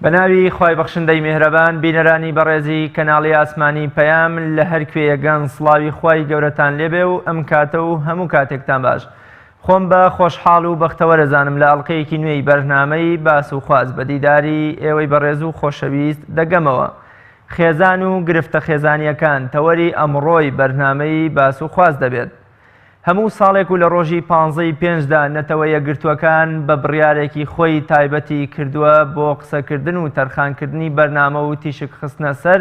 بە ناوی خوای بەخشندەی میهرەبان بینەرانی بەڕێزی کەناڵی ئاسمانی پەیام لە هەر کوێیەگەن سڵاوی خوای گەورەتان لێبێ و ئەم کاتە و هەموو کاتێکتان باش خۆم بە خۆشحاڵ و بەختەوەرەزانم لە ئەڵلقەیەکی نوێی بەرنامەی باس و خواز بە دیداری ئێوەی بەڕێز و خۆشەویست دەگەمەوە خێزان و گرفتە خێزانیەکان تەوەری ئەمڕۆی بەرنامەی باس و خواز دەبێت. هەموو ساڵێک و لە ڕۆژی پانزەی پێنجدا نەتەوە یەکگرتووەکان بە بڕیارێکی خۆی تایبەتی کردووە بۆ قسەکردن و تەرخانکردنی بەرنامە و تیشک خستنە سەر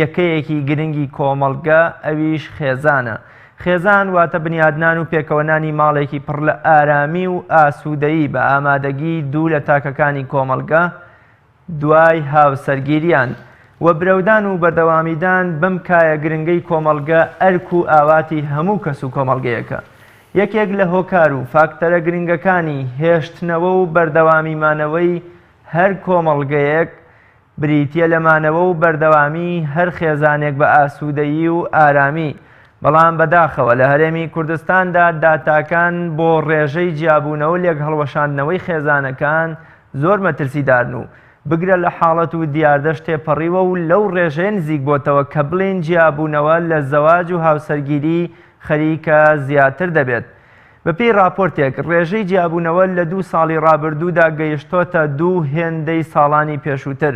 یەکەیەکی گرنگی کۆمەڵگە ئەویش خێزانە. خێزان واتە بنیادنان و پێکەوەنانی ماڵێکی پڕ لە ئارامی و ئاسوودەیی بە ئامادەگی دوو لە تاکەکانی کۆمەڵگە دوای هاوسەرگیریان، و برەودان و بەردەوامیدان بەم کایە گرنگەی کۆمەڵگە ئەرک و ئاواتی هەموو کەس و کۆمەڵگەیەکە. یەکێک لە هۆکار و فاکتەرە گرنگەکانی هێشتنەوە و بەردەوامی مانەوەی هەر کۆمەڵگەیەک بریتیە لە مانەوە و بەردەوامی هەر خێزانێک بە ئاسوودەیی و ئارامی، بەڵام بەداخەوە لە هەرێمی کوردستاندا داتاکان بۆ ڕێژەی جیابوونەوە و لێکهەڵوەشاندنەوەی خێزانەکان زۆر مەترسیدارن و بگرە لە حاڵەت و دیاردەش تێپەڕیوە و لەو ڕێژەیە نزیک بۆتەوە کە بڵێین جیابوونەوە لە زەواج و هاوسەرگیری خەریکە زیاتر دەبێت. بەپێی ڕاپۆرتێک ڕێژەی جیابوونەوە لە دوو ساڵی ڕابردوودا گەیشتۆتە دوو هێندەی ساڵانی پێشووتر،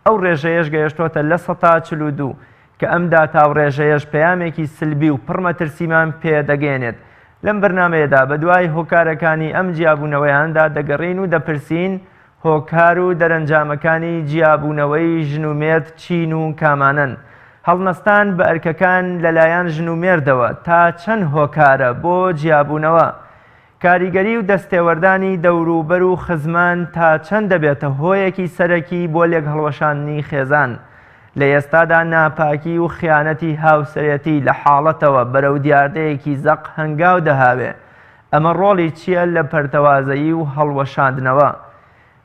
ئەو ڕێژەیەش گەیشتۆتە 42%، کە ئەم داتا و ڕێژەیەش پەیامێکی سلبی و پڕ مەترسیمان پێ دەگەیەنێت. لەم بەرنامەیەدا بەدوای هۆکارەکانی ئەم جیابوونەوەیاندا دەگەڕێین و دەپرسین هۆکار و دەرەنجامەکانی جیابوونەوەی ژن و مێرد چین و کامانەن؟ هەڵنەستان بە ئەرکەکان لەلایەن ژن و مێردەوە تا چەند هۆکارە بۆ جیابوونەوە؟ کاریگەری و دەستێوەردانی دەوروبەر و خزمان تا چەند دەبێتە هۆیەکی سەرەکی بۆ لێکهەڵوەشاندنی خێزان؟ لە ئێستادا ناپاکی و خیانەتی هاوسەرێتی لە حاڵەتەوە بەرەو دیاردەیەکی زەق هەنگاو دەهاوێ، ئەمە ڕۆڵی چییە لە پەرتەوازەیی و هەڵوەشاندنەوە؟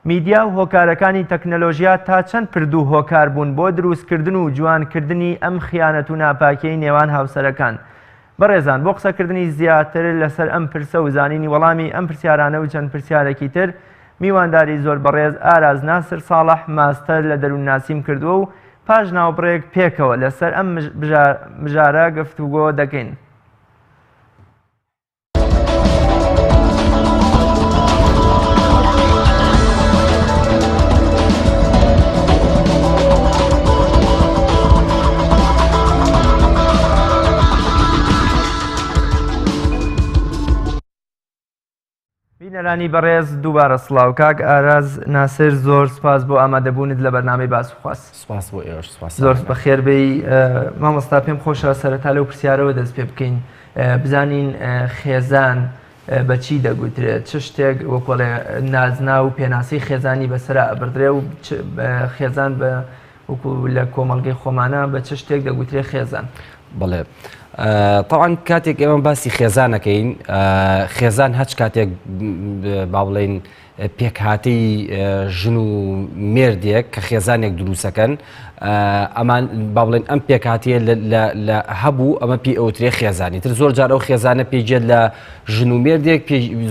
میدیا و هۆکارەکانی تەکنەلۆژیا تا چەند پرد و هۆکار بوون بۆ دروستکردن و جوانکردنی ئەم خیانەت و ناپاکیەی نێوان هاوسەرەکان؟ بەڕێزان بۆ قسەکردنی زیاتر لەسەر ئەم پرسە و زانینی وەڵامی ئەم پرسیارانە و چەند پرسیارێکی تر میوانداری زۆر بەڕێز ئاراز ناسر ساڵح ماستەر لە دەروونناسیم کردووە و پاش ناوبڕێک پێکەوە لەسەر ئەم مژارە گفتوگۆ دەکەین. بینەرانی بەڕێز دووبارە سڵاو کاک ئاراز ناسر زۆر سپاس بۆ ئامادەبوونت لە بەرنامەی باس و خواست سپاس بۆ ئێوەش سپاس زۆر بەخێربێی مامۆستا پێم خۆشە سەرەتا لەو پرسیارەوە دەست پێ بکەین بزانین خێزان بە چی دەگوترێت چ شتێک وەکۆڵێ نازنا و پێناسی خێزانی بەسرا ئەبردرێ و خێزان بە وەکو لە کۆمەڵگەی خۆمانە بە چ شتێک دەگوترێ خێزان؟ بەڵێ تاوان کاتێک ئێمە باسی خێزانەکەین خێزان هەچ کاتێک با بڵین پێکهاتەی ژن و مێردێک کە خێزانێک دروستەکەن ئەمان با بڵێن ئەم پێکهاتەیە لە هەبوو ئەمە پێی ئەوترێ خێزانی تر زۆر جار ئەو خێزانە پێگێت لە ژن و مێردێک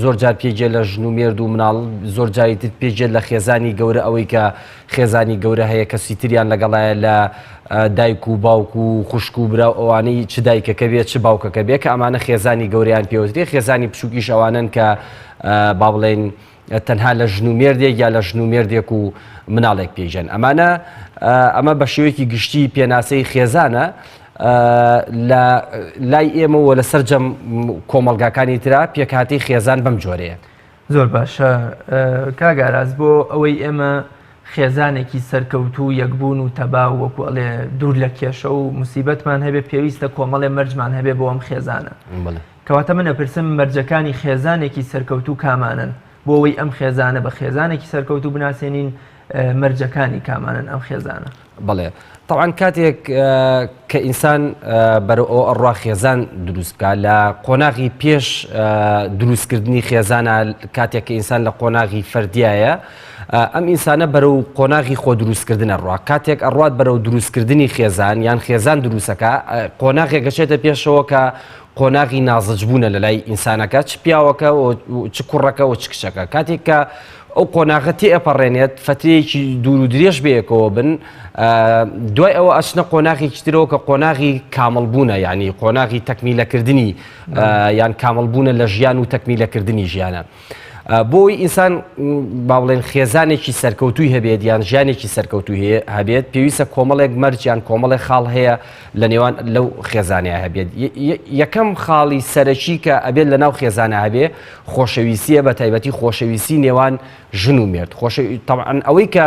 زۆر جار پێگێت لە ژن و مێرد و مناڵ زۆر جاری تر پێگێت لە خێزانی گەورە ئەوەی کە خێزانی گەورە هەیە کەسی تریان لەگەڵایە لە دایک و باوک و خوشک و برا و ئەوانەی چ دایکەکە بێت چ باوکەکە بێت کە ئەمانە خێزانی گەورەیان پێوترێ خێزانی بچووکیش ئەوانن کە با بڵێین تەنها لە ژن و مێردێک یا لە ژن و مێردێک و مناڵێک پێیژەن ئەمانە ئەمە بە شێوەیەکی گشتی پێناسەی خێزانە لە لای ئێمەوە لە سەرجەم کۆمەڵگاکانی ترا پێکهاتەی خێزان بەم جۆرەیە. زۆر باشە کاک ئاراس بۆ ئەوەی ئێمە خێزانێکی سەرکەوتوو یەکبوون و تەبا و وەکو ئەڵێ دوور لە کێشە و مسیبەتمان هەبێ پێویستە کۆمەڵێ مەرجمان هەبێ بۆ ئەم خێزانە کەواتە من ئەپرسم مەرجەکانی خێزانێکی سەرکەوتوو کامانەن بۆ ئەوەی ئەم خێزانە بە خێزانێکی سەرکەوتوو بناسێنین مەرجەکانی کامانەن ئەم خێزانە؟ بەڵێ تەوان کاتێک کە ئینسان بەرەو ئەوە ئەڕوا خێزان دروست بکە لە قۆناغی پێش دروستکردنی خێزانە کاتێک کە ئینسان لە قۆناغی فەردیایە ئەم ئینسانە بەرەو قۆناغی خۆ دروستکردن ئەڕوا کاتێک ئەڕوات بەرەو دروستکردنی خێزان یان خێزان دروستەکە قۆناغێک گەشێتە پێشەوە کە قۆناغی نازجبوونە لە لای ئینسانەکە چ پیاوەکە و چ کوڕەکە و چ کچەکە کاتێک کە ئەو قۆناغە تێئەپەڕێنێت فەترەیەکی دوور و درێژ بەیەکەوە بن دوای ئەوە ئەچنە قۆناغێکی ترەوە کە قۆناغی کامڵبوونە یعنی قۆناغی تەکمیلەکردنی یان کامڵبوونە لە ژیان و تەکمیلەکردنی ژیانە. بۆی ئینسان با بڵێن خێزانێکی سەرکەوتوی هەبێت یان ژیانێکی سەرکەوتوی هەبێت پێویستە کۆمەڵێک مەرجیان کۆمەڵێک خاڵ هەیە لە نێوان لەو خێزانەیە هەبێت یەکەم خاڵی سەرەکی کە ئەبێت لە ناو خێزانە هەبێ خۆشەویستیە بە تایبەتی خۆشەویستی نێوان ژن و مێرد خۆشە تەبعەن ئەوەی کە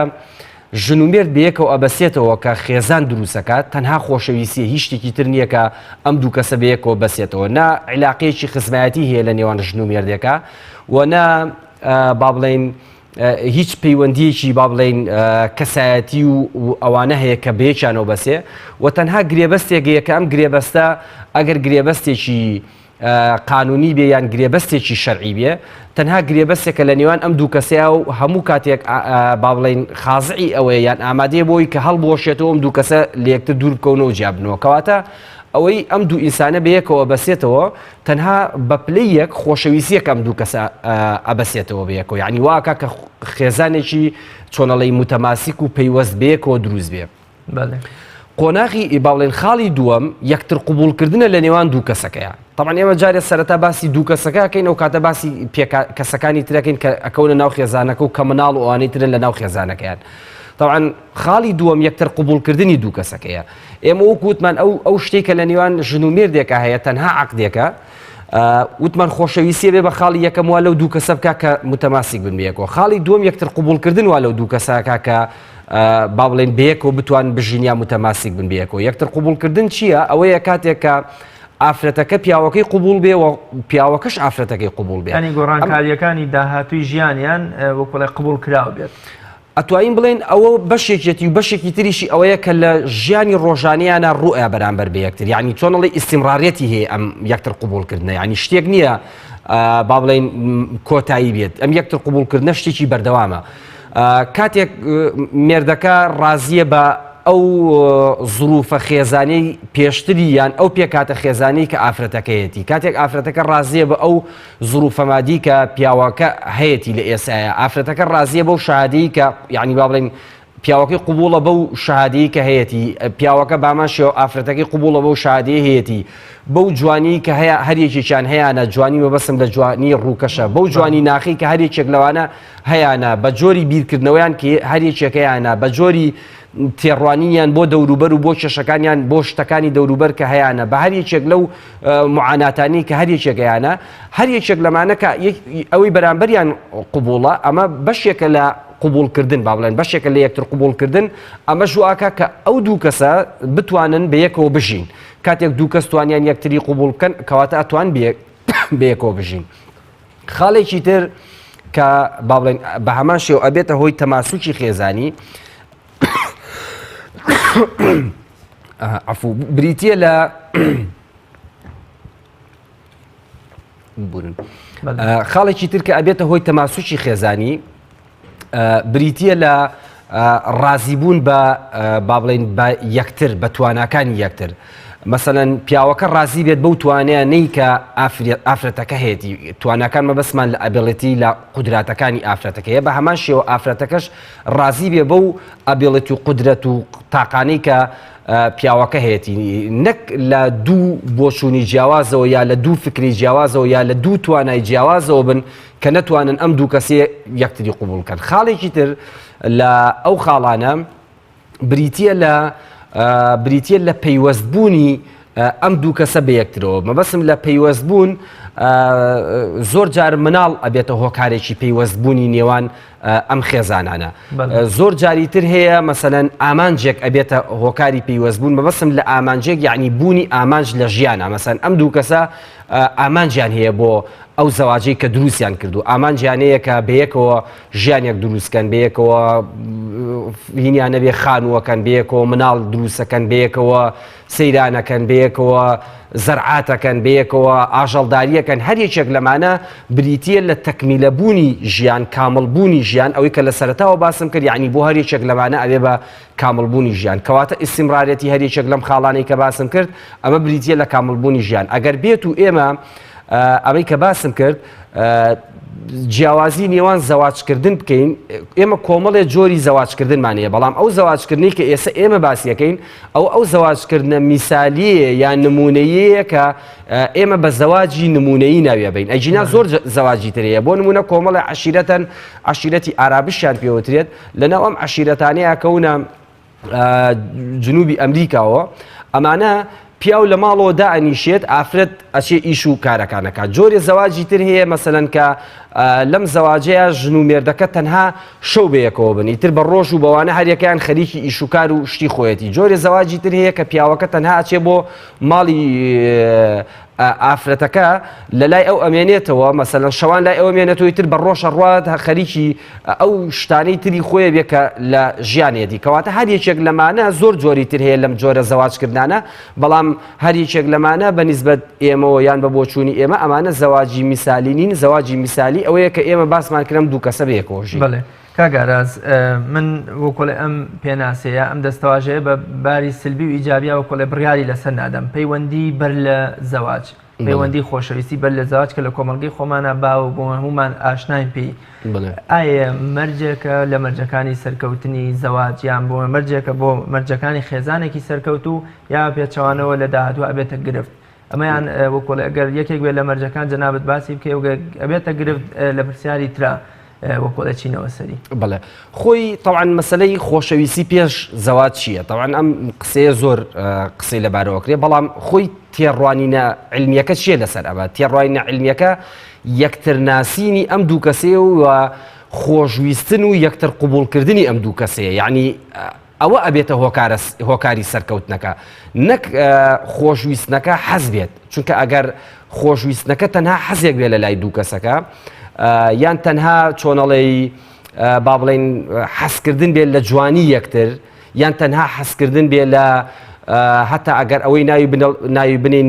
ژن و مێرد بەیەکەوە ئەبەسێتەوە کە خێزان دروستەکات تەنها خۆشەویستیە هیچ شتێکی تر نییە کە ئەم دوو کەسە بەیەکەوە بەسێتەوە نا عیلاقەیەکی خزمایەتی هەیە لە نێوان ژن و مێردێکە و نا با بڵێین هیچ پەیوەندیەکی با بڵێین کەسایەتی و ئەوانە هەیە کە بەیەکیانەوە بەسێ و تەنها گرێبەستێک هەیە کە ئەم گرێبەستە ئەگەر گرێبەستێکی قانونی بێ یان گرێبەستێکی شەرعی بێ تەنها گرێبەستێکە لە نێوان ئەم دوو کەسەیە و هەموو کاتێک با بڵێین خازعی ئەوەیە یان ئامادەیە بۆی کە هەڵبوەشێتەوە ئەم دوو کەسە لە یەکتر دوور بکەونەوە جیابنەوە کەواتە ئەوەی ئەم دوو ئینسانە بەیەکەوە بەسێتەوە تەنها بە پلەی یەک خۆشەویستیەک ئەم دوو کەسە ئەبەسێتەوە بەیەکەوە یعنی واکە کە خێزانێکی چۆنەڵی متەماسیک و پەیوەست بەیەکەوە دروست بێ قۆناغی با بڵێن خاڵی دووەم یەکتر قوبولکردنە لە نێوان دوو کەسەکەیە طبعا ئێمە جارێ سەرەتا باسی دوو کەسەکە کەین ئەو کاتە باسی کەسەکانی ترەکەین کە ئەکەونە ناو خێزانەکە و کە مناڵ و ئەوانەی ترن لە ناو خێزانەکەیان طبعا خاڵی دووەم یەکتر قوبولکردنی دوو کەسەکەیە ئێمە وەکو وتمان ئەو ئەو شتێک کە لە نێوان ژن و مێردێکە هەیە تەنها عقدێکە وتمان خۆشەویستیە بێ بە خاڵی یەکەم وا لەو دوو کەسە بکە کە متەماسیک بن بەیەکەوە خاڵی دووەم یەکتر قوبولکردن وا لەو دوو کەسەکە کە با بڵێن بەیەکەوە بتوان بژین یا متەماسیک بن بەیەکەوە یەکتر قوبولکردن چییە ئەوەیە کاتێک کە ئافرەتەکە پیاوەکەی قوبول بێ و پیاوەکەش ئافرەتەکەی قوبول بێ ینی گۆڕانکاریەکانی داهاتووی ژیانیان وەکوڵێ قبول کراو بێت. ئەتوانین بڵێین ئەوە بەشێکیەتی و بەشێکی تریشی ئەوەیە کە لە ژیانی ڕۆژانەیانە ڕوئە بەرامبەر بە یەکتر یعنی چۆنڵی ئیسیمڕارەتی هەیە ئەم یەکتر قوبولکردنە یعنی شتێک نییە با بڵێین کۆتایی بێت ئەم یەکتر قوبولکردنە شتێکی بەردەوامە کاتێک مێردەکە ڕازیە بە ئەو زروفە خێزانەی پێشتری یان ئەو پێکاتە خێزانی کە ئافرەتەکەیەتی کاتێک ئافرەتەکە ڕازیە بە ئەو زروفە مادی کە پیاوەکە هەیەتی لە ئێسایە ئافرەتەکە ڕازیە بەو شەهادەی کە یعنی با بڵێین پیاوەکەی قوبوڵە بەو شەهادەی کە هەیەتی پیاوەکە بامان شێوە ئافرەتەکەی قوبوڵە بەو شادەی هەیەتی بەو جوانی کە هەیە هەر یەکێکیان هەیانە جوانی مەبەسم لە جوانی ڕووکەشە بەو جوانی ناخی کە هەر یەکێک لەوانە هەیانە بە جۆری بیرکردنەوەیان کە هەر یەکێکەیانە بە جۆری تێڕوانینیان بۆ دەوروبەر و بۆ کێشەکانیان بۆ شتەکانی دەوروبەر کە هەیانە بە هەر یەکێک لەو معاناتانی کە هەر یەکێک هەیانە هەر یەکێک لەمانە کە ئەوەی بەرامبەریان قوبوڵە ئەمە بەشێکە لە قوبولکردن با بڵێن بەشێکە لە یەکتر قوبولکردن ئەمە ژواکە کە ئەو دوو کەسە بتوانن بە یەکەوە بژین کاتێک دوو کەس توانیان یەکتری قوبول بکەن کەواتە ئەتوان بەیەکەوە بژین خاڵێکی تر کە با بڵێن بە هەمان شێوە ئەبێتە هۆی تەماسوکی خێزانی عفو بریتە لە بورن خاڵێکی تر کە ئەبێتە هۆی تەماسوکی خێزانی بریتە لە ڕازیبوون بە با بڵێین بە یەکتر بە تواناکانی یەکتر مەسەلەن پیاوەکە ڕازی بێت بەو توانیانەی کە ئافرەتەکە هەیەتی تواناکان مەبەستمان لە ability لە قودراتەکانی ئافرەتەکەیە بە هەمان شێوە ئافرەتەکەش ڕازی بێ بەو ability و قودرەت و تاقانەی کە پیاوەکە هەیەتی نەک لە دوو بۆچوونی جیاوازەوە یا لە دوو فکری جیاوازەوە یا لە دوو توانای جیاوازەوە بن کە نەتوانن ئەم دوو کەسێ یەکتری قوبول کەن خاڵێکی تر لە ئەو خاڵانە بریتە لە بریتە لە پەیوەستبوونی ئەم دوو کەسە بە یەکترەوە مەبەسم لە پەیوەست بوون زۆر جار مناڵ ئەبێتە هۆکارێکی پەیوەست بوونی نێوان ئەم خێزانانە زۆر جاری تر هەیە مەسەەن ئامانجێک ئەبێتە هۆکاری پەیوەست بوون مەبەسم لە ئامانجێک یعنی بوونی ئامانج لە ژیانە مەسەن ئەم دوو کەسە ئامانجیان هەیە بۆ ئەو زەواجەی کە دروستیان کردو ئامانجیانەیە کە بەیەکەوە ژیانێک دروستکەن بەیەکەوە هینیان نەبێ خانووەکەن بەیەکەوە مناڵ دروستەکەن بەیەکەوە سەیرانەکەن بەیەکەوە زەرعاتەکەن بەیەکەوە ئاژەڵداریەکەن هەر یەکێک لەمانە بریتە لە تەکمیلەبوونی ژیان کامڵبوونی ژیان ئەوەی کە لە سەرەتاوە باسم کرد یعنی بۆ هەر یەکێک لەمانە ئەوێ بە کامڵبوونی ژیان کەواتە ئیسیمرارەتی هەر یەکێک لەم خاڵانەی کە باسم کرد ئەمە بریتە لە کامڵبوونی ژیان ئەگەر بێت و ئێمە ئەمەی کە باسم کرد. جیاوازی نێوان زەواجکردن بکەین ئێمە کۆمەڵێ جۆری زەواجکردنمان هەیە بەڵام ئەو زەواجکردنی کە ئێستا ئێمە باسیەکەین ئەو ئەو زەواجکردنە میسالیە یان نمونەیەیە کە ئێمە بە زەواجی نمونەیی ناویە بین ئەگینا زۆر زەواجی ترەیە بۆ نمونە کۆمەڵی عشیرەتەن عشیرەتی ئارابشیان پێوترێت لەناو ئەم عشیرەتانەیە کەونە جنوبی ئەمریکاوە ئەمانە پیاو لە ماڵەوە دائەنیشێت ئافرەت ئەچێ ئیش و کارەکانەکە جۆرێ زەواجی تر هەیە مەسەلەن کە لەم زەواجەیە ژن و مێردەکە تەنها شەو بەیەکەوە بن ئیتر بە ڕۆژ و بەوانە هەریەکەیان خەریکی ئیش و کار و شتی خۆیەتی جۆرێ زەواجی تر هەیە کە پیاوەکە تەنها ئەچێ بۆ ماڵی ئافرەتەکە لە لای ئەو ئەمێنێتەوە مەسەلەن شەوان لای ئەو مێنێتەوە ئیتر بە ڕۆژ ئەڕوات خەریکی ئەو شتانەی تری خۆیە بێ کە لە ژیانێتی کەواتە هەر یەکێک لەمانە زۆر جۆری تر هەیە لەم جۆرە زەواجکردانە بەڵام هەر یەکێک لەمانە بە نیسبەت ئێمەوە یان بە بۆچوونی ئێمە ئەمانە زەواجی میسالی نین زەواجی میسالی ئەوەیە کە ئێمە باسمان کرد ئەم دوو کەسە بەیەکەوە ژین. بەڵێ کاک ئاراز من وەکۆڵێ ئەم پێناسەیە ئەم دەستەواژەیە بە باری سلبی و ئیجابیا وەکۆڵێ بڕیاری لەسەر نادەم پەیوەندی بەر لە زەواج پەیوەندی خۆشەویستی بەر لە زەواج کە لە کۆمەڵگەی خۆمانە باوە بۆ هەمومان ئاشناین پێی ئایا مەرجێکە لە مەرجەکانی سەرکەوتنی زەواج یان بۆ مەرجێکە بۆ مەرجەکانی خێزانێکی سەرکەوتوو یا پێچەوانەوە لە داهاتوو ئەبێتە گرفت ئەمەیان وەکۆڵێ ئەگەر یەکێک بێت لە مەرجەکان جەنابت باسی بکەی و ئەبێتە گرفت لە پرسیاری ترا وەکۆڵێ چینەوە سەری. بەڵێ خۆی تەوان مەسلەی خۆشەویستی پێش زەواج چییە؟ تەوان ئەم قسەیە زۆر قسەی لەبارەوە کرێ بەڵام خۆی تێڕوانینە علمیەکە چییە لەسەر ئەمە تێڕوانینە علمیەکە یەکتر ناسینی ئەم دوو کەسەیە و خۆشویستن و یەکتر قوبوڵکردنی ئەم دوو کەسەیە یعنی ئەوە ئەبێتە هۆکارە هۆکاری سەرکەوتنەکە نەک خۆشویستنەکە حەز بێت چونکە ئەگەر خۆشویستنەکە تەنها حەزێک بێت لە لای دوو کەسەکە یان تەنها چۆنەڵێی با بڵین حەزکردن بێت لە جوانی یەکتر یان تەنها حەزکردن بێ لە هەتا ئەگەر ئەوەی ناوی ناوی بنین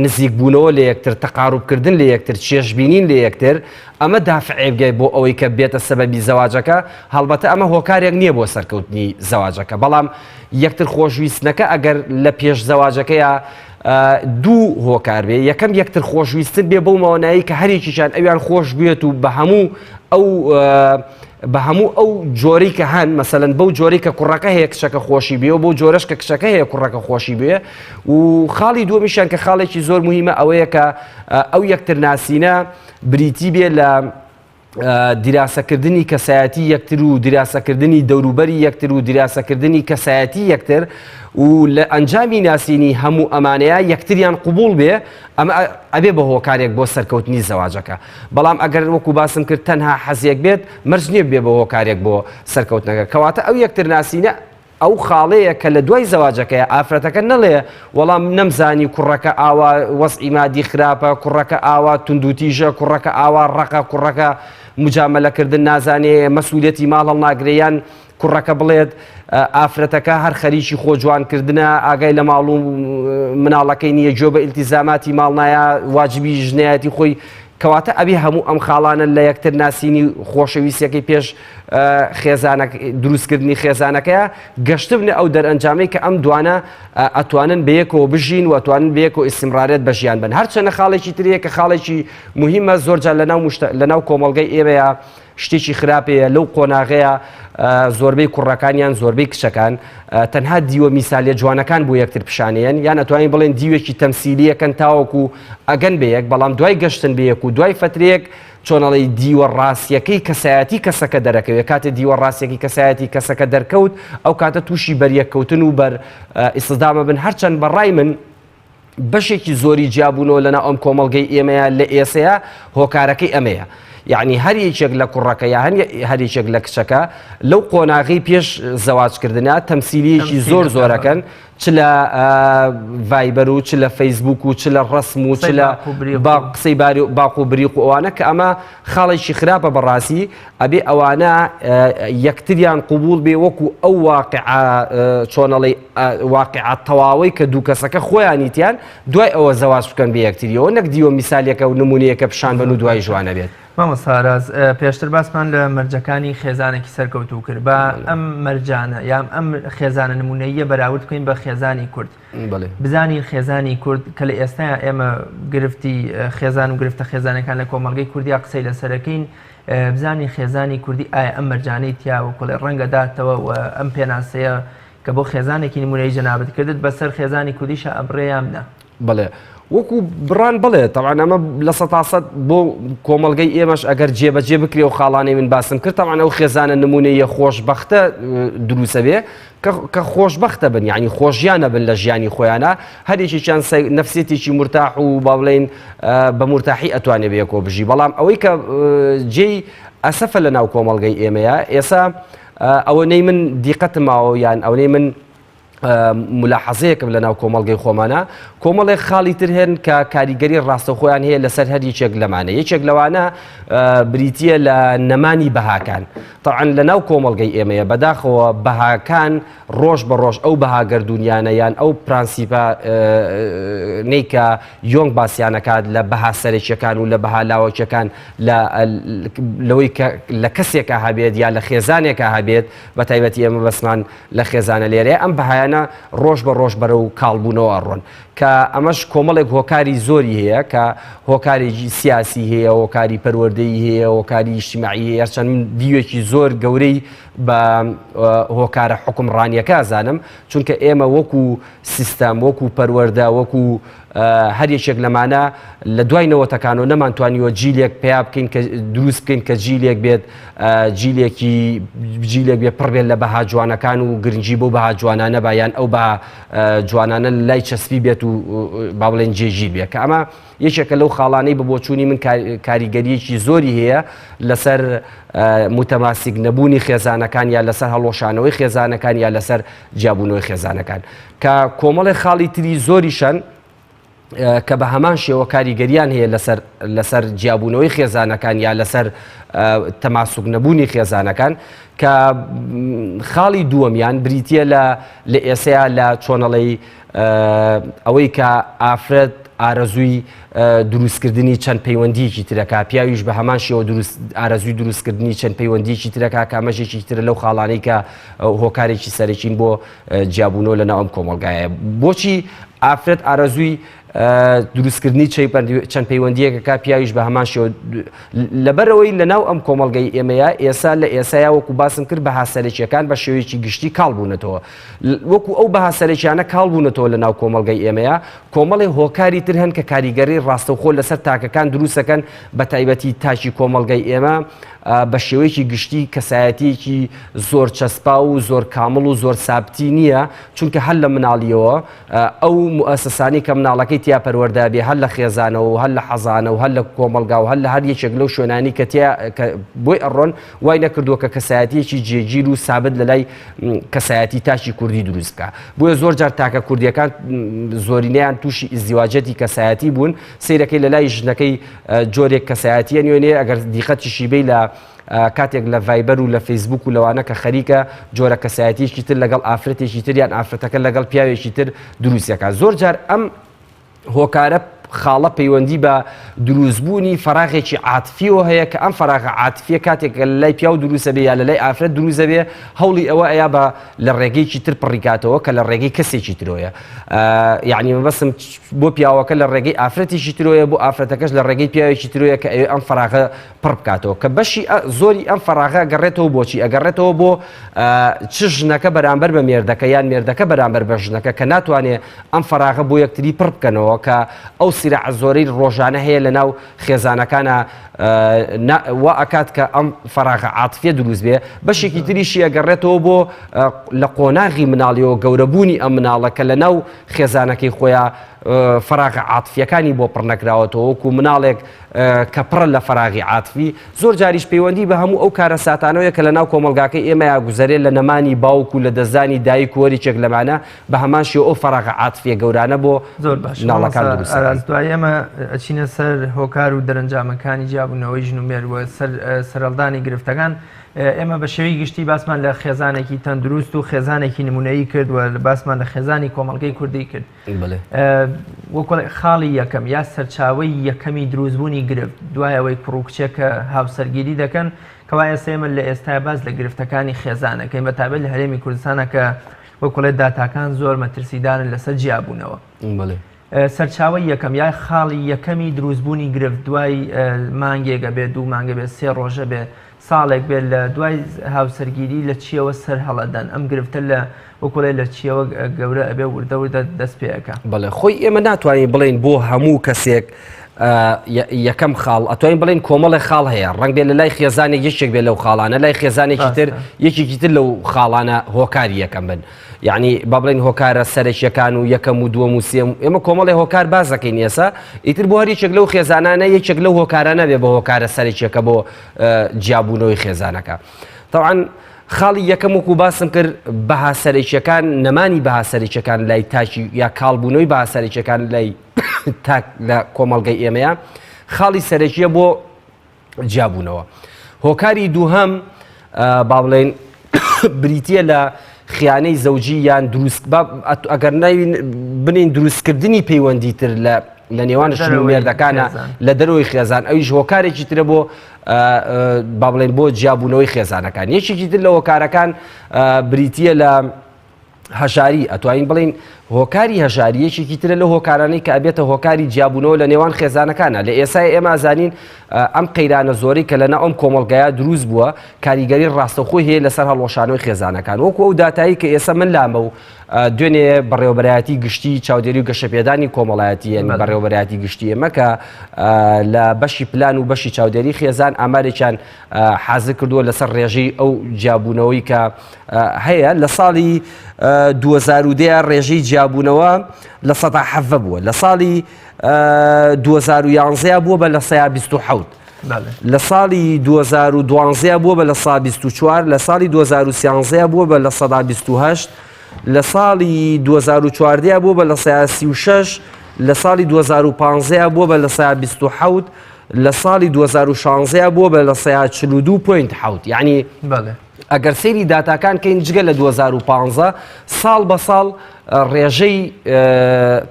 نزیک بوونەوە لە یەکتر تەقاروبکردن لە یەکتر چێژبینین لە یەکتر ئەمە دافعێک بێت بۆ ئەوەی کە بێتە سەبەبی زەواجەکە، هەڵبەتە ئەمە هۆکارێک نییە بۆ سەرکەوتنی زەواجەکە، بەڵام یەکتر خۆشویستنەکە ئەگەر لە پێش زەواجەکەیا دوو هۆکار بێ، یەکەم یەکتر خۆشویستن بێ بەو ماوەنایی کە هەرێکیشیان ئەویان خۆش بوێت و بە هەموو ئەو بە هەموو ئەو جۆرەی کە هەن مەسەلەن بەو جۆرەی کە کوڕەکە هەیە کچەکە خۆشی بێ و بەو جۆرەش کە کچەکە هەیە کوڕەکە خۆشی بێ و خاڵی دووەمیشیان کە خاڵێکی زۆر مهمە ئەوەیە کە ئەو یەکتر ناسینە بریتی بێ لە دیراسەکردنی کەسایەتی یەکتر و دیراسەکردنی دەوروبەری یەکتر و دیراسەکردنی کەسایەتی یەکتر و لە ئەنجامی ناسینی هەموو ئەمانەیە یەکتریان قوبول بێ ئەمە ئەبێ بە هۆکارێک بۆ سەرکەوتنی زەواجەکە بەڵام ئەگەر وەکو باسم کرد تەنها حەزێک بێت مەرج نییە بێ بە هۆکارێک بۆ سەرکەوتنەکە کەواتە ئەو یەکتر ناسینە ئەو خاڵەیە کە لە دوای زەواجەکەیە ئافرەتەکە نەڵێ وەڵا نەمزانی کوڕەکە ئاوا وەزعی مادی خراپە، کوڕەکە ئاوا توندوتیژە، کوڕەکە ئاوا ڕەقە، کوڕەکە مجامەلەکردن نازانێ، مەسولیەتی ماڵ هەڵناگرێ یان کوڕەکە بڵێت ئافرەتەکە هەر خەریکی خۆ جوانکردنە ئاگای لە ماڵ و مناڵەکەی نییە گوێ بە ئیلتیزاماتی ماڵ نایە واجبی ژنایەتی خۆی کەواتە ئەبێ هەموو ئەم خاڵانە لە یەکتر ناسینی خۆشەویستیەکەی پێش خێزانە دروستکردنی خێزانەکەیە گەشتبنە ئەو دەرئەنجامەی کە ئەم دوانە ئەتوانن بەیەکەوە بژین و ئەتوانن بەیەکەوە ئیستمرارێت بە ژیان بن هەرچەنە خاڵێکی ترەیە کە خاڵێکی مهمە زۆرجار لەناو مشت لەناو کۆمەڵگەی ئێمەیە شتێکی خراپەیە لەو قۆناغەیە زۆربەی کوڕەکان یان زۆربەی کچەکان تەنها دیوە میسالیە جوانەکان بۆ یەکتر پیشانەیەن یان ئەتوانین بڵێن دیوێکی تەمسیلیەکەن تاوەکو ئەگەن بە یەک بەڵام دوای گەشتن بە یەک و دوای فترەیەک چۆنەڵی دیوە ڕاستیەکەی کەسایەتی کەسەکە دەرەکەوێت کاتێ دیوە ڕاستیەکەی کەسایەتی کەسەکە دەرکەوت ئەو کاتە تووشی بەریەککەوتن و بەر ئیسدامە بن هەرچەند بەڕای من بەشێکی زۆری جیابوونەوە لەناو ئەم کۆمەڵگەی ئێمەیە لە ئێسەیە هۆکارەکەی ئەمەیە یعنی هەر یەکێک لە کوڕەکە یا هەر یەکێک لە کچەکە لەو قۆناغی پێش زەواجکردە تەمسیلیەکی زۆر زۆرەکەن چ لە ڤایبەر و چ لە فەیسبوک و چ لە ڕسم و چ لە قسەی باری و باق و بریق و ئەوانە کە ئەمە خاڵێکی خراپە بەڕاستی ئەبێ ئەوانە یەکتریان قوبول بێ وەکو ئەو واقعە چۆنەڵی واقعە تەواوەی کە دوو کەسەکە خۆیانیتیان دوای ئەوە زەواج بکەن بە یەکتریەوە نەک دیوە میسالیەکە و نمونەیەکە پیشان بن و دوای ژوانە بێت. مامۆستا ئاراز پێشتر باسمان لە مەرجەکانی خێزانێکی سەرکەوتوو کرد با ئەم مەرجانە یان ئەم خێزانە نمونەیە بەراورد بکەین بە خێزانی کورد بزانین خێزانی کورد کە لە ئێستا ئێمە گرفتی خێزان و گرفتە خێزانەکان لە کۆمەڵگەی کوردیا قسەی لەسەرەکەین بزانین خێزانی کوردی ئایا ئەم مەرجانەی تیا وەکوڵێ ڕەنگە داتەوە و ئەم پێناسەیە کە بۆ خێزانێکی نمونەی جەنابت کردت بەسەر خێزانی کوردیشە ئەبڕێ یان نا؟ بەڵێ وەکو بڕان بڵێ تەوان ئەمە 100% بۆ کۆمەڵگەی ئێمەش ئەگەر جێبەجێ بکرێ و خاڵانەی من باسم کرد تەوان ئەو خێزانە نمونەیە خۆشببختە دروسە بێ کە خۆشببختە بن یعنی خۆشیانە بن لە ژیانی خۆیانە هەرێکیان نفسێتێکی مرتاح و با بڵین بە مرتاحی ئەتوانێ بەیەکۆ بژی بەڵام ئەوەی کە جێی ئەسەفە لە ناو کۆمەڵگەی ئێمەیە ئێسا ئەوەنەی من دیقەتم ماوە یان ئەوەی من ملاحەزەیەکم لە ناو کۆمەڵگەی خۆمانە کۆمەڵێک خاڵی تر هەن کە کاریگەری ڕاستەوخۆیان هەیە لەسەر هەر یەکێک لەمانە یەکێک لەوانە بریتە لە نەمانی بەهاکان تاعاان لە ناو کۆمەڵگەی ئێمەیە بەداخەوە بەهاکان ڕۆژ بە ڕۆژ ئەو بەها گردردونیانە یان ئەو پرانسیپە نیکە یۆنگ باسییانەکات لە بەها سەرەکیەکان و لە بەها لاوەکیەکان لەوەی کە لە کەسێکا هەبێت یا لە خێزانێکا هەبێت بە تایبەتی ئێمە بەسمان لە خێزانە لێرەیە ئەم بەهایانە ڕۆژ بە ڕۆژ بەرەو کاڵبوونەوە ئەڕۆن کە ئەمەش کۆمەڵێک هۆکاری زۆری هەیە کە هۆکارێکی سیاسی هەیە هۆکاری پەروەردەیی هەیە هۆکاری ئیجتیماعی هەیە هەرچەند من دیوێکی زۆر گەورەی بە هۆکارە حوکمڕانیەکە ئەزانم چونکە ئێمە وەکو سیستەم وەکو پەروەردە وەکو هەر یەکێک لەمانە لە دوای نەوەتەکانەوە نەمانتوانیوە جیلێک پیا بکەین کە دروست بکەین کە جیلێک بێت جیلێکی جیلێک بێ پڕ بێت لە بەها جوانەکان و گرنگی بۆ بەها جوانانە بە یان ئەو بە جوانانە لای چەسپی بێت و با بڵێن جێگیر بێت کە ئەمە یەکێکە لەو خاڵانەی بە بۆچوونی من کاریگەریەکی زۆری هەیە لەسەر متەماسیک نەبوونی خێزانەکان یا لەسەر هەڵوەشانەوەی خێزانەکان یا لەسەر جیابوونەوەی خێزانەکان کە کۆمەڵێک خاڵی تری زۆریشن کە بە هەمان شێوە کاریگەریان هەیە لەسەر لەسەر جیابوونەوەی خێزانەکان یا لەسەر تەماسوک نەبوونی خێزانەکان کە خاڵی دووەمیان بریتە لە لە ئێسەیە لە چۆنەڵی ئەوەی کە ئافرەت ئارەزووی دروستکردنی چەند پەیوەندیەکی ترەکە پیاویش بە هەمان شێوە دروست ئارەزووی دروستکردنی چەند پەیوەندیەکی ترەکە کە ئەمەش یەکێکی ترە لەو خاڵانەی کە هۆکارێکی سەرەکین بۆ جیابوونەوە لە ناو ئەم کۆمەڵگایە. بۆچی ئافرەت ئارەزووی دروستکردنی چەند پەیوەندیەکەکە پیاویش بە هەمان شێوە لەبەرەوەی لە ناو ئەم کۆمەڵگەی ئێمەیە ئێسا لە ئێسایا وەکو باسم کرد بەها سەرەکیەکان بە شێوەیەکی گشتی کاڵ بوونەتەوە وەکو ئەو بەها سەرەکیانە کاڵ بوونەتەوە لە ناو کۆمەڵگەی ئێمەیە کۆمەڵی هۆکاری تر هەن کە کاریگەری ڕاستەوخۆ لەسەر تاکەکان دروستەکەن بە تایبەتی تاکی کۆمەڵگەی ئێمە بە شێوەیەکی گشتی کەسایەتیەکی زۆر چەسپاو و زۆر کامڵ و زۆر سابتی نییە، چونکە هەر لە مناڵیەوە ئەو موئەسەسانەی کە مناڵەکەی تیا پەروەردە بێ هەر لە خێزانەوە و هەر لە حەزانە و هەر لە کۆمەڵگا و هەر لە هەر یەکێک لەو شوێنانی کە تیا کە بۆی ئەڕۆن وای نەکردووە کە کەسایەتیەکی جێگیر و سابت لە لای کەسایەتی تاکی کوردی دروست بکا. بۆیە زۆر جار تاکە کوردیەکان زۆرینەیان تووشی ئیزدیواجەتی کەسایەتی بوون، سەیرەکەی لە لای ژنەکەی جۆرێک کەسایەتیە نوێنێ ئەگەر دیقەتیشی بەی لە کاتێک لە ڤایبەر و لە فەیسبوک و لەوانە کە خەریکە جۆرە کەسایەتیەکی تر لەگەڵ ئافرەتێکی تر یان ئافرەتەکە لەگەڵ پیاوێکی تر دروستەکە زۆر جار ئەم هۆکارە خاڵە پەیوەندی بە دروستبوونی فەراغێکی عاتفیەوە هەیە کە ئەم فەراغە عاتفیە کاتێک لە لای پیاو دروستە بێ یا لە لای ئافرەت دروستە بێ هەوڵی ئەوە ئەیا بە لە ڕێگەیەکی تر پڕیکاتەوە کە لە ڕێگەی کەسێکی ترۆیە یعنی مەبەستم بۆ پیاوەکە لە ڕێگەی ئافرەتێکی ترۆیە بۆ ئافرەتەکەش لە ڕێگەی پیاوێکی ترۆیە کە ئەوێ ئەم فەراغە پڕ بکاتەوە کە بەشی زۆری ئەم فەراغە گەڕێتەوە بۆچی ئەگەڕێتەوە بۆ چ ژنەکە بەرامبەر بە مێردەکە یان مێردەکە بەرامبەر بە ژنەکە کە ناتوانێ ئەم فەراغە بۆ یەکتری پڕ بکەنەوە کە ئەو سیرە زۆرەی ڕۆژانە هەیە لە ناو خێزانەکانە وا ئەکات کە ئەم فەراغە عاتفیە دروست بێ بەشێکی تریشی ئەگەڕێتەوە بۆ لە قۆناغی مناڵیەوە گەورەبوونی ئەم مناڵە کە لە ناو خێزانەکەی خۆیان فەراغە عاتفیەکانی بۆ پڕ نەکراوەتەوە وەکو مناڵێک کە پڕە لە فەراغی عاتفی زۆر جاریش پەیوەندی بە هەموو ئەو کارەساتانەوەیە کە لە ناو کۆمەڵگاکەی ئێمەیا گوزەرێ لە نەمانی باوک و لە دەستدانی دایک و هەریکێک لەمانە بە هەمان شێوە ئەو فەراغە عاتفیە گەورانە بۆ زۆر باش مناڵەکان مامۆستا دروست دەکەن. ئاراس دوای ئێمە ئەچینە سەر هۆکار و دەرەنجامەکانی جیابوونەوەی ژن و مێرد و سەر سەرهەڵدانی گرفتەکان. ئێمە بە شێوەی گشتی باسمان لە خێزانێکی تەندروست و خێزانێکی نمونەیی کرد و باسمان لە خێزانی کۆمەڵگەی کوردی کرد وەکو خاڵی یەکەم یا سەرچاوەی یەکەمی دروستبوونی گرفت دوای ئەوەی کوڕ و کچێک کە هاوسەرگیری دەکەن کەوا ئێستا ئێمە لە ئێستا باس لە گرفتەکانی خێزانەکەین بە تایبەت لە هەرێمی کوردستانە کە وەکوڵێ داتاکان زۆر مەترسیدارن لەسەر جیابوونەوە. سەرچاوەی یەکەم یا خاڵی یەکەمی دروستبوونی گرفت دوای مانگێک ئەبێت دوو مانگ ئەبێت سێ ڕۆژ ئەبێت ساڵێک بێت لە دوای هاوسەرگیری لە چیەوە سەر هەڵەدەن ئەم گرفتە لە وەکوڵێ لە چیەوە گەورە ئەبێ وردە وردە دەست پێ ئەکا. بەڵێ خۆی ئێمە ناتوانین بڵێین بۆ هەموو کەسێک یەکەم خاڵ ئەتوانین بڵێین کۆمەڵێ خاڵ هەیە ڕەنگ بێ لە لای خێزانێک یەکێک بێ لەو خاڵانە لای خێزانێکی تر یەکێکی تر لەو خاڵانە هۆکاری یەکەم بن. یەعنی با بڵێین هۆکارە سەرەکیەکان و یەکەم و دووەم و سێم ئێمە کۆمەڵێ هۆکار باس دەکەین ئێسا ئیتر بۆ هەر یەکێک لەو خێزانانە یەکێک لەو هۆکارانە بێ بە هۆکارە سەرەکیەکە بۆ جیابوونەوەی خێزانەکە تەوان خاڵی یەکەم وەکو باسم کرد بەها سەرەکیەکان نەمانی بەها سەرەکیەکان لای تاکی یا کاڵبوونەوەی بەها سەرەکیەکان لای تاک لە کۆمەڵگەی ئێمەیە خاڵی سەرەکیە بۆ جیابوونەوە. هۆکاری دووهەم با بڵێین بریتە لە خیانەی زەوجی یان دروست ئەگەر ناوی بنین دروستکردنی پەیوەندی تر لە لە نێوان ژن و مێردەکانە لە دەرەوەی خێزان ئەویش هۆکارێکی ترە بۆ با بڵێن بۆ جیابوونەوەی خێزانەکان یەکێکی تر لە هۆکارەکان بریتە لە هەژاری، ئەتوانین بڵێین هۆکاری هەژاری یەکێکی ترە لەو هۆکارانەی کە ئەبێتە هۆکاری جیابوونەوە لە نێوان خێزانەکانە. لە ئێسای ئێمە ئەزانین ئەم قەیرانە زۆرەی کە لەناو ئەم کۆمەڵگایە دروست بووە کاریگەری ڕاستەوخۆی هەیە لەسەر هەڵوەشانەوەی خێزانەکان. وەکو ئەو داتایی کە ئێسە من لامە و دوێنێ بەڕێوەبەرایەتی گشتی چاودێری و گەشەپێدانی کۆمەڵایەتی یانی بەڕێوەبەرایەتی گشتی ئێمە کە لە بەشی پلان و بەشی چاودێری خێزان ئامارێکیان حازر کردووە لەسەر ڕێژەی ئەو جیابوونەوەی کە هەیە لە ساڵی 2010 ڕێژەی جیابوونەوە 17% بووە لە ساڵی 2011 بووە بە 27% لە ساڵی 2012 بووە بە 24% لە ساڵی 2013 بووە بە 28% لە ساڵی 2014 بووە بە 36% لە ساڵی 2015 بووە بە 27% لە ساڵی 2016 بووە بە 42.7 یعنی ئەگەر سەیری داتاکان کەین جگە لە 2015 ساڵ بە ساڵ ڕێژەی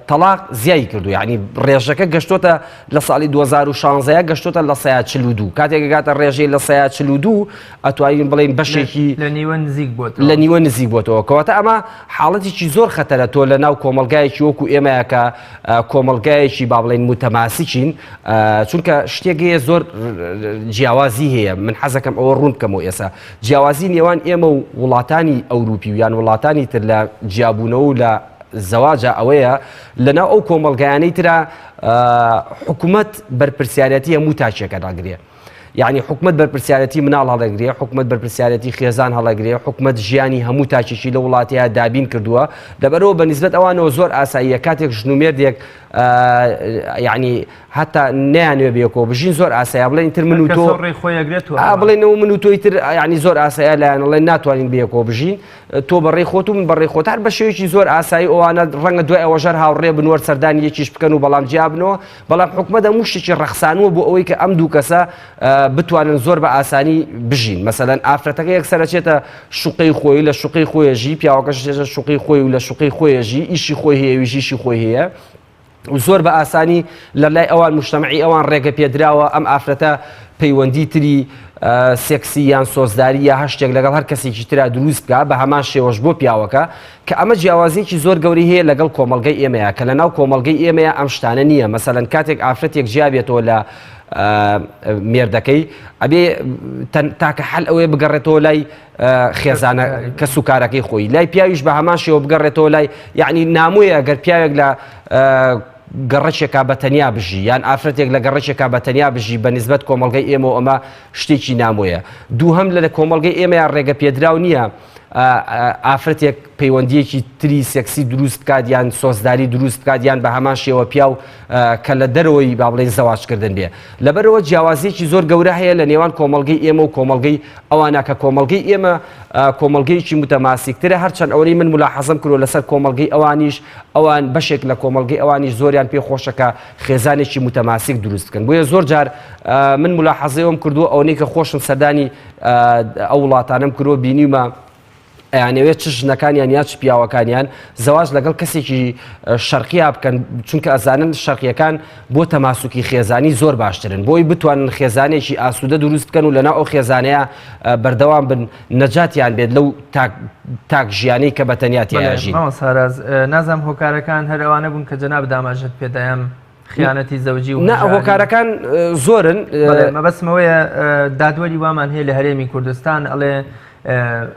تەلاق زیای کردو یعنی ڕێژەکە گەشتۆتە لە ساڵی 2016 گەشتۆتە لە سەیا 42 کاتێک گاتە ڕێژەی لە سەیا 42 ئەتوانین بڵین بەشێکی لە نیوە نزیک بۆت لە نیوە نزیک بۆتەوە کەواتە ئەمە حاڵەتێکی زۆر خەتەرە تۆ لە ناو کۆمەلگایەکی وەکو ئێمەیە کە کۆمەلگایەکی با بڵین متەماسیکین چونکە شتێک هەیە زۆر جیاوازی هەیە من حەزەکەم ئەوە ڕوون بکەمەوە ئێسا جیاوازی نێوان ئێمە و وڵاتانی ئەوروپی و یان وڵاتانی تر لە جیابوونەوە و لە زەواجە ئەوەیە لەناو ئەو کۆمەڵگایانەی ترا حکوومەت بەرپرسیارەتی هەموو تاکێکە داگرێ. یعنی حکومت بەرپرسیارەتی مناڵ هەڵەگرێ حکومت بەرپرسیارەتی خێزان هەڵەگرێ حکومت ژیانی هەموو تاکێکی لە وڵاتەیە دابین کردووە لەبەرەوە بە نسبەت ئەوانەوە زۆر ئاساییە کاتێک ژن و مێردێک یعنی هەتا نەیانوێ بێکەوە بژین زۆر ئاسایە بڵێن تر من و تۆ بڵێنەوە من و تۆی تر ینی زۆر ئاسایە لایەن ڵێن ناتوانین بێکەوە بژین تۆ بەڕێ خۆت و من بەڕێ خۆت هەر بە شێوەیەکی زۆر ئاسایی ئەوانە ڕەنگە دوای ئەوەژەر هاوڕێ بنوەر سەردانی یەکیش بکەن و بەڵام جیابنەوە بەڵام حکومەت هەموو شتێکی ڕەخسانووە بۆ ئەوەی کە ئەم دوو کەسە بتوانن زۆر بە ئاسانی بژین مەسەلەن ئافرەتەکە یەکسەر ئەچێتە شوقەی خۆی لە شوقەی خۆی ژی پیاوەکەش ئەچێتە شوقەی خۆی و لە شوقەی خۆی ژی ئیشی خۆی هەیە ویش ئیشی خۆی هەیە و زۆر بە ئاسانی لە لای ئەوان مجتەمەعی ئەوان ڕێگە پێدراوە ئەم ئافرەتە پەیوەندی تری سێکسی یان سۆزداری یا هەر شتێک لەگەڵ هەر کەسێکی ترا دروست بکە بە هەمان شێوەش بۆ پیاوەکە کە ئەمە جیاوازیەکی زۆر گەورەی هەیە لەگەڵ کۆمەڵگەی ئێمەیە کە لەناو کۆمەڵگەی ئێمەیە ئەم شتانە نییە مەسەلەن کاتێک ئافرەتێک جیا بێتەوە لە مێردەکەی ئەبێ تاکە حل ئەوەیە بگەڕێتەوە لای خێزانە کەس و کارەکەی خۆی لای پیاویش بە هەمان شێوە بگەڕێتەوە لای یعنی نامۆیە گەر پیاوێک لە گەڕەکێکا بە تەنیا بژی یان ئافرەتێک لە گەڕەکێکا بە تەنیا بژی بە نسبەت کۆمەڵگەی ئێمە ئەمە شتێکی نامۆیە دووهەم لە کۆمەڵگەی ئێمەیان ڕێگە پێدراو نییە. ئافرەتێک پەیوەندیەکی تری سێکسی دروست بکات یان سۆزداری دروست بکات یان بە هەمان شێوە پیاو کە لە دەرەوەی با بڵێین زەواجکردن بێ. لەبەرئەوە جیاوازیەکی زۆر گەورە هەیە لە نێوان کۆمەڵگەی ئێمە و کۆمەڵگەی ئەوانە کە کۆمەڵگەی ئێمە کۆمەڵگەیەکی متەماسیکترە هەرچەند ئەوەی من ملاحەزەم کردووە لەسەر کۆمەڵگەی ئەوانیش ئەوان بەشێک لە کۆمەڵگەی ئەوانیش زۆریان پێ خۆشە کە خێزانێکی متەماسیک دروست بکەن بۆیە زۆر جار من ملاحەزەیەوەم کردووە ئەوەی کە خۆشم سەردانی ئەو وڵاتانەم کردووە بینیومە ئەیانەوێت چ ژنەکانیان یا چ پیاوەکانیان زەواج لەگەڵ کەسێکی شەرقیا بکەن چونکە ئەزانن شەرقیەکان بۆ تەماسوکی خێزانی زۆر باشترن بۆی بتوانن خێزانێکی ئاسوودە دروست بکەن و لەناو ئەو خێزانەیە بەردەوام بن نەجاتیان بێت لەو تاک ژیانەی کە بە تەنیا تیاژین. مامۆستا هەراز نازانم هۆکارەکان هەر ئەوانە بوون کە جەنابت ئاماژەت پێدایام خیانەتی زەوجی و نا هۆکارەکان زۆرن. بەڵێ مەبەستم ئەوەیە دادوەری وامان هەیە لە هەرێمی کوردستان ئەڵێ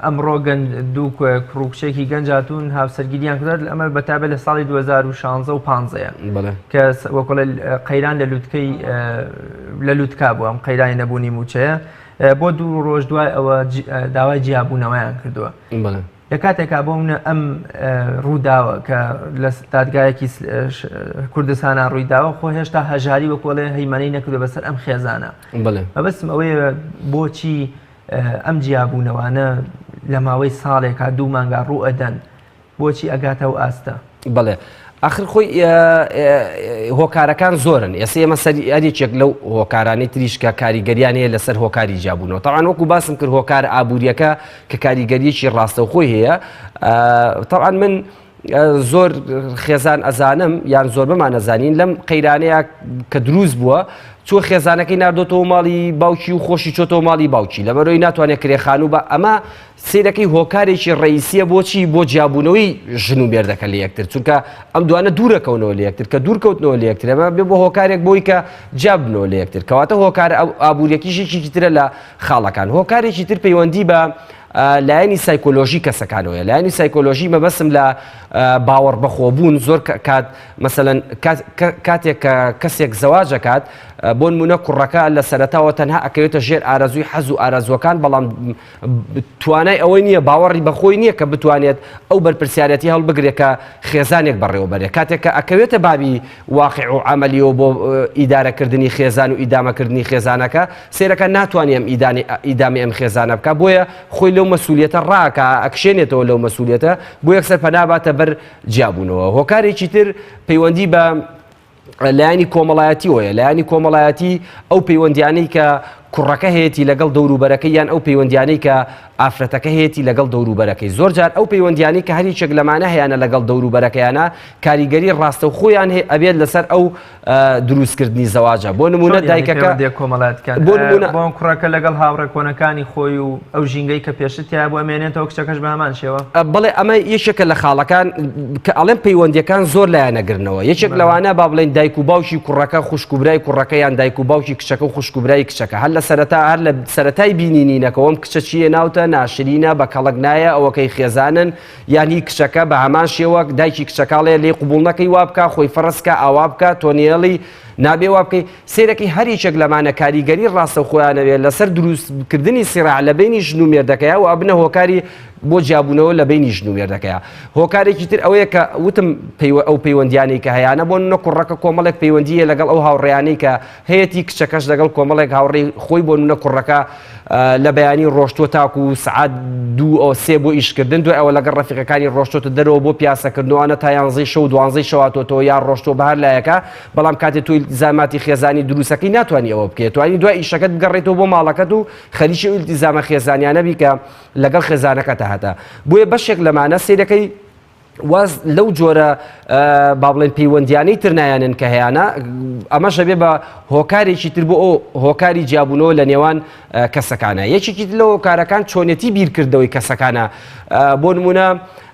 ئەمڕۆ گەنج دوو کوڕ و کچێکی گەنج هاتوون هاوسەرگیریان کردووە ئەمە بە تایبەت لە ساڵی 2016 و 15 کە وەکڵێ قەیران لە لوتکەی لە لوتکا بوو ئەم قەیرانی نەبوونی مووچەیە بۆ دوو ڕۆژ دوای ئەوە داوای جیابوونەوەیان کردووە. لە کاتێکا بۆ منە ئەم ڕووداوە کە لە دادگایەکی کوردستانە ڕوویداوە خۆ هێشتا هەژاری وەکۆڵێ هەیمەنەی نەکردو بەسەر ئەم خێزانە مەبەستم ئەوەیە بۆچی ئەم جیابوونەوانە لە ماوەی ساڵێکا دوو مانگا ڕوو ئەدەن بۆچی ئەگاتە ئەو ئاستە؟ بەڵێ ئاخر خۆی هۆکارەکان زۆرن ئێستا ئێمە سەری هەرێکێک لەو هۆکارانەی تریش کە کاریگەریان هەیە لەسەر هۆکاری جیابوونەوە تاوان وەکو باسم کرد هۆکار ئابووریەکە کە کاریگەریەکی ڕاستەوخۆی هەیە تاوان من زۆر خێزان ئەزانم یان زۆربەمان ئەزانین لەم قەیرانەیە کە دروست بووە چوە خێزانەکەی ناردۆتەوە ماڵی باوکی و خۆشی چۆتەوە ماڵی باوکی لەبەرەوەی ناتوانێت کرێخان و بە ئەمە سیرەکەی هۆکارێکی ڕئیسیە بۆچی بۆ جیابوونەوەی ژن و مێردەکە لە یەکتر چونکە ئەم دوانە دوورەکەونەوە لە یەکتر کە دوورکەوتنەوە لە یەکتر ئەمە بێ بۆ هۆکارێک بۆی کە جیابنەوە لە یەکتر کەواتە هۆکار ئابووریەکیش یەکێکی ترە لە خاڵەکان هۆکارێکی تر پەیوەندی بە لایەنی سایکۆلۆژی کەسەکانەوەیە لایەنی سایکۆلۆژی مەبەسم لە باوەڕ بەخۆبوون زۆر کات مەسەلەن کاتێک کە کەسێک زەواجەکات بۆ نمونە کوڕەکە لە سەرەتاوە تەنها ئەکەوێتە ژێر ئارەزووی حەز و ئارەزوەکان بەڵام توانای ئەوەی نییە باوەڕی بەخۆی نییە کە بتوانێت ئەو بەرپرسیارەتی هەڵبگرێت کە خێزانێک بەڕێوەبەرێت کاتێک کە ئەکەوێتە بابی واقع و عەمەلیەوە بۆ ئیدارەکردنی خێزان و ئیدامەکردنی خێزانەکە سەیرەکە ناتوانێ ئەم ئیدانەی ئیدامەی ئەم خێزانە بکا بۆیە خۆی لەو مەسولیەتە ڕاکا ئەکشێنێتەوە لەو مەسولیەتە بۆ یەکسەر پەنا باتە بەر جیابوونەوە هۆکارێکی تر پەیوەندی بە لایەنی کۆمەڵایەتیەوەیە لایەنی کۆمەڵایەتی ئەو پەیوەندیانەی کە کوڕەکە هەیەی لەگەڵ دەوروبەرەکەی یان ئەو پەیوەندیانەی کە ئافرەتەکە هەیەی لەگەڵ دەوروبەرەکەی زۆر جار ئەو پەیوەندیانی کە هەریەکێک لەمانە هەیەە لەگەڵ دەوروبەرەکەیانە کاریگەری ڕاستەوخۆیان هەیە ئەبێت لەسەر ئەو دروستکردنی زەواجە بۆ نمونە دایکەکە کۆمەڵاتکان بۆ نمونە بۆ کوڕەکە لەگەڵ هاوڕێ کۆنەکانی خۆی و ئەو ژینگەی کە پێشتر تیا بوو ئەمێنێتەوە کچەکەش بە هەمان شێوە. بەڵێ ئەمە یەکێکە لە خاڵەکان کە ئەڵێم پەیوەندیەکان زۆر لایەنەگرنەوە یەکێک لەوانە با بڵێن دایک و باوکی کوڕەکە خوشک و برای کوڕەکە یان دایک و باوکی کچەکە و خوشک و برای کچەکە هەر لە سەرەتا هەر لە سەرەتای بینینینەکەوەم کچە چییە ناوتە ناشرینە بە کەڵک نایە ئەوەکەی خێزانن یان هی کچەکە بە هەمان شێوە دایکی کچەکە ئەڵێ لێی قبوڵ نەکەی وا بکە خۆی فەرز کە ئاوا بکە تۆ نێڵی نابێ وا بکەی سەیرەکەی هەر یەکێک لەمانە کاریگەری ڕاستەوخۆیانەوێ لەسەر دروست کردنی سیراع لە بەینی ژن و مێردەکەیا و ئەبنە هۆکاری بۆ جیابوونەوە لە بەینی ژن و مێردەکەیا هۆکارێکی تر ئەوەیە کە وتم پەیوە ئەو پەیوەندیانەی کە هەیانە بۆ نمونە کوڕەکە کۆمەڵێک پەیوەندی هەیە لەگەڵ ئەو هاوڕێیانەی کە هەیەتی کچەکەش لەگەڵ کۆمەڵێک هاوڕێی خۆی بۆ نمونە کوڕەکە لە بەیانی ڕۆشتووە تاکو سعات دوو ئەو سێ بۆ ئیشکردن دوای ئەوە لەگەڵ ڕەفیقەکانی ڕۆشتۆتە دەرەوە بۆ پیاسەکردنەوەە تا یانزەی شەو دوانزەی شەواتۆتەوە یان ڕۆشتووە بە هەر لایەکە بەڵام کاتێ تۆ ئیلتیزاماتی خێزانی دروستەکەی ناتوانانی ئەوە بکەیت توانی دوای ئیشەکەت بگەڕێتەوە بۆ ماڵەکەت و خەریکی ئەو ئیلتیزامە خێزانیانە بی کە لەگەڵ خێزانەکەتە هەتە بۆیە بەشێک لەمانە سەیرەکەی واز لەو جۆرە با بڵێن پەیوەندیانەی تر نایەنن کە هەیانە ئەمەش ئەبێ بە هۆکارێکی تر بۆ ئەو هۆکاری جیابوونەوە لە نێوان کەسەکانە یەکێکی تر لە هۆکارەکان چۆنێتی بیرکردنەوەی کەسەکانە بۆ نمونە.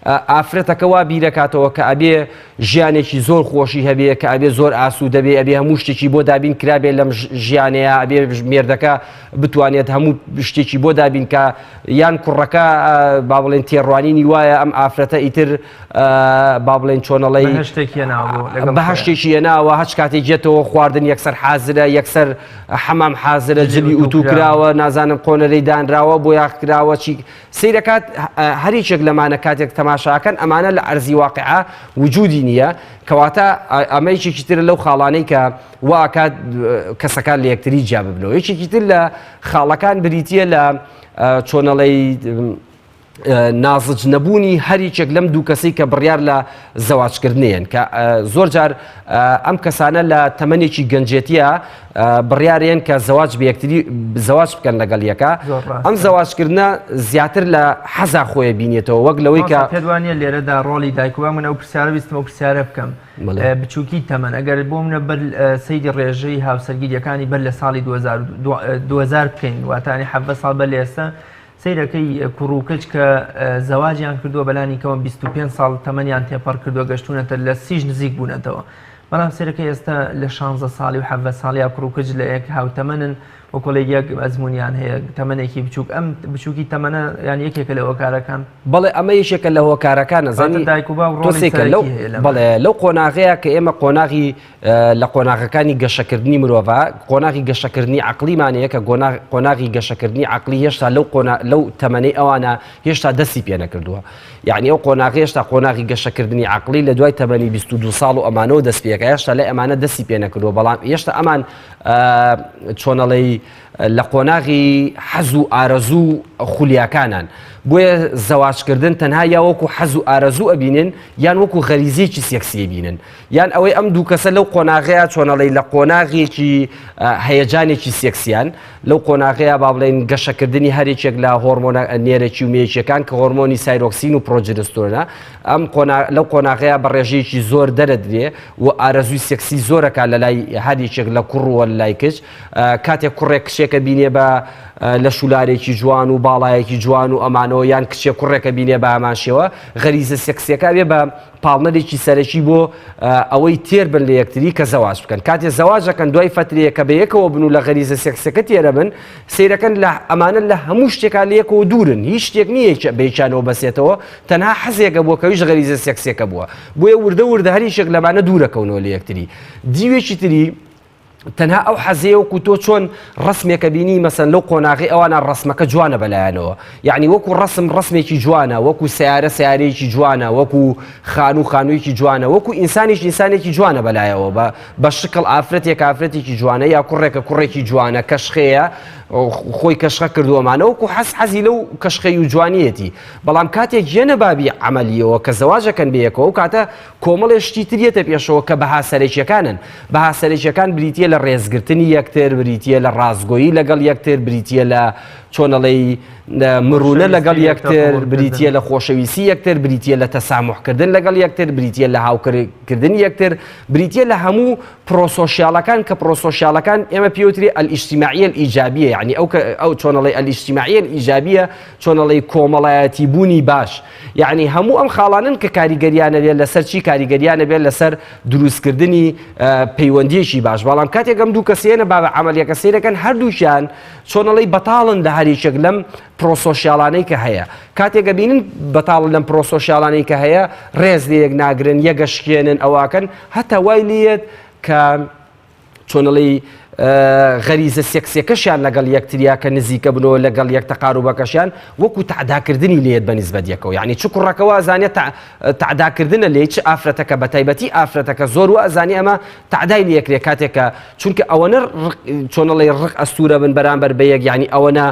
ئافرەتەکە وا بیرەکاتەوە کە ئەبێ ژیانێکی زۆر خۆشی هەبێ کە ئەبێ زۆر ئاسوودە بێ ئەبێ هەموو شتێکی بۆ دابین کرابێ لەم ژیانەیە ئەبێ مێردەکە بتوانێت هەموو شتێکی بۆ دابین کە یان کوڕەکە با بڵێن تێڕوانینی وایە ئەم ئافرەتە ئیتر با بڵێن چۆنەڵی بەهشتێکی هێناوە هەچ کاتێک جێتەوە خواردن یەکسەر حازرە یەکسەر حەمام حازرە جلی ئوتو کراوە نازانم قۆنەرەی دانراوە بۆ یاخ کراوە چی سەیرەکات هەریەکێک لەمانە کاتێک تەماشاکەن ئەمانە لە ئەرزی واقعا وجودی نییە کەواتە ئەمە یەکێکی ترە لەو خاڵانەی کە واکات کەسەکان لە یەکتری جیا ببنەوە یەکێکی تر لە خاڵەکان بریتە لە چۆنەڵی نازج نەبوونی هەریەکێک لەم دوو کەسەی کە بڕیار لە زەواجکردنیان کە زۆر جار ئەم کەسانە لە تەمەنێکی گەنجێتیە بڕیارێن کە زەواج بە یەکتری زەواج بکەن لەگەڵ یەکە ئەم زەواجکردنە زیاتر لە حەزا خۆیە بینێتەوە وەک لەوەی کە پێوانە لێرەدا ڕۆڵی دایک و من ئەو پرسیارە ویستم ئەو پرسیارە بکەم بچووکی تەمەن ئەگەر بۆ منە بەر سەیری ڕێژەی هاوسەرگیریەکانی بەر لە ساڵی 2000 بکەین واتانی حەڤدە ساڵ بەر لە ئێستا سەیرەکەی کوڕ و کچ کە زەواجیان کردووە بەلانی کەمە 25 ساڵ تەمەنیان تێپەڕ کردووە گەشتونەتە لە سیش نزیک بوونەتەوە بەڵام سەیرەکە ئێستا لە 16 ساڵی و 17 ساڵی یا کوڕ و کچ لە یەک هاوتەمەنن وەکۆڵێک یەک ئەزمونیان هەیە تەمەنێکی بچووک ئەم بچووکی تەمەنە یان یەکێکە لە هۆکارەکان. بەڵێ ئەمە یەکێکە لە هۆکارەکان ئەزانی دایک و باوک ڕۆڵی سەرەکی هەیە لەمە. بەڵێ لەو قۆناغەیە کە ئێمە قۆناغی لە قۆناغەکانی گەشەکردنی مرۆڤە، قۆناغی گەشەکردنی عەقڵیمان هەیە کە قۆناغی گەشەکردنی عەقڵی هێشتا لەو قۆنا لەو تەمەنەی ئەوانە هێشتا دەستی پێ نەکردووە. یعنی ئەو قۆناغە هێشتا قۆناغی گەشەکردنی عەقڵی لە دوای تەمەنی 22 ساڵ و ئەمانەوە دەست پێکە هێشتا لای ئەمانە دەستی پێ نەکردووە بەڵام هێشتا ئەمان چۆنەڵێی لە قۆناغی حەز و ئارەزوو خولیاکانان بۆیە زەواجکردن تەنها یا وەکو حەز و ئارەزوو ئەبینن یان وەکو غەریزەیەکی سێکسی ئەبینن یان ئەوەی ئەم دوو کەسە لەو قۆناغەیە چۆنەڵی لە قۆناغێکی هەیەجانێکی سێکسیان لەو قۆناغەیە با بڵێن گەشەکردنی هەرێکێک لە هۆرمۆنە نێرەکی و مێیەکیەکان کە هۆرمۆنی سایرۆکسین و پرۆجرستۆنە ئەم قۆنا لەو قۆناغەیە بە ڕێژەیەکی زۆر دەرەدرێ و ئارەزووی سێکسی زۆرەکە لە لای هەر یەکێک لە کوڕ و لای کچ کاتێک کوڕێک کچێکە بینێ بە لەشولارێکی جوان و باڵایەکی جوان و ئەمانەوە یان کچێک کوڕێکە بینێ بە هەمان شێوە غەریزە سێکسیەکە بێ بە پاڵنەرێکی سەرەکی بۆ ئەوەی تێر بن لە یەکتری کە زەواج بکەن کاتێ زەواجەکەن دوای فەترەیە کە بە یەکەوە بن و لە غەریزە سێکسەکە تێرە بن سەیرەکەن لە ئەمانە لە هەموو شتێکا لە یەکەوە دوورن هیچ شتێک نییە بە یەکیانەوە بەسێتەوە تەنها حەزێکە بووە کەویش غەریزە سێکسێکە بووە بۆیە وردە وردە هەریشێک لەمانە دوورەکەونەوە لە یەکتری دیوێکی تری تەنها ئەو حەزەیە وەکو تۆ چۆن ڕسمێکە بینی مەسەن لەو قۆناغی ئەوانە ڕسمەکە جوانە بەلایەنەوە یعنی وەکو ڕسم ڕسمێکی جوانە وەکو سیارە سیارەیەکی جوانە وەکو خانوو خانوویەکی جوانە وەکو ئینسانیش ئینسانێکی جوانە بەلایەوە بە بە شکڵ ئافرەتێک ئافرەتێکی جوانە یا کوڕێکە کوڕێکی جوانە کەشخەیە خۆی کەشخە کردووەمانە وەکو حەز حەزی لەو کەشخەی و جوانیەتی بەڵام کاتێک یەنە بابی عەمەلیەوە کە زەواجەکەن بەیەکەوە ئەو کاتە کۆمەڵێ شتی تر یەتە پێشەوە کە بەها سەرەکیەکانن بەها سەرەکیەکان بریتیە لە ڕێزگرتنی یەکتر بریتیە لە ڕاستگۆیی لەگەڵ یەکتر بریتیە لە چۆنەڵێی مرونە لەگەڵ یەکتر بریتیە لە خۆشەویستی یەکتر بریتیە لە تەسامحکردن لەگەڵ یەکتر بریتیە لە هاوکردن یەکتر بریتیە لە هەموو پرۆسۆشیالەکان کە پرۆسۆشیالەکان ئێمە پێوتری الاجتماعیە الإیجابیە یعنی ئەو ئەو چۆنەڵی الاجتماعیە الإیجابیە چۆنەڵی کۆمەڵایەتی بوونی باش یعنی هەموو ئەم خاڵانن کە کاریگەریانە بێت لەسەر چی کاریگەریانە بێت لەسەر دروستکردنی پەیوەندیەکی باش بەڵام کاتێک ئەم دوو کەسێنە بابە عملیەکە سیرەکەن هەردووکیان چۆنەڵی بەتاڵن لە هەریەکێک لەم پرۆسۆشیاڵانەی کە هەیە کاتێک ئەبینن بەتاڵن لەم پرۆسۆشیاڵانەی کە هەیە ڕێز لە یەک ناگرن یەگەشکێنن ئەوواکەن هەتا وای لێت کە چۆنەڵی غەریزە سێکسیەکەشیان لەگەڵ یەکتریا کە نزیکە بنەوە لەگەڵ یەک تەقاروبەکەشیان وەکو تەعداکردنی لێت بە نیسبەت یەکەوە یعنی چ کوڕەکە وازانێت تەعداکردنە لێی چ ئافرەتەکە بە تایبەتی ئافرەتەکە زۆر و ئەزانی ئەمە تەعدای لێکرێ کاتێکە چونکە ئەوەنە چۆنەڵی ڕق ئەستورە بن بەرامبەر بە یەک یعنی ئەوەنە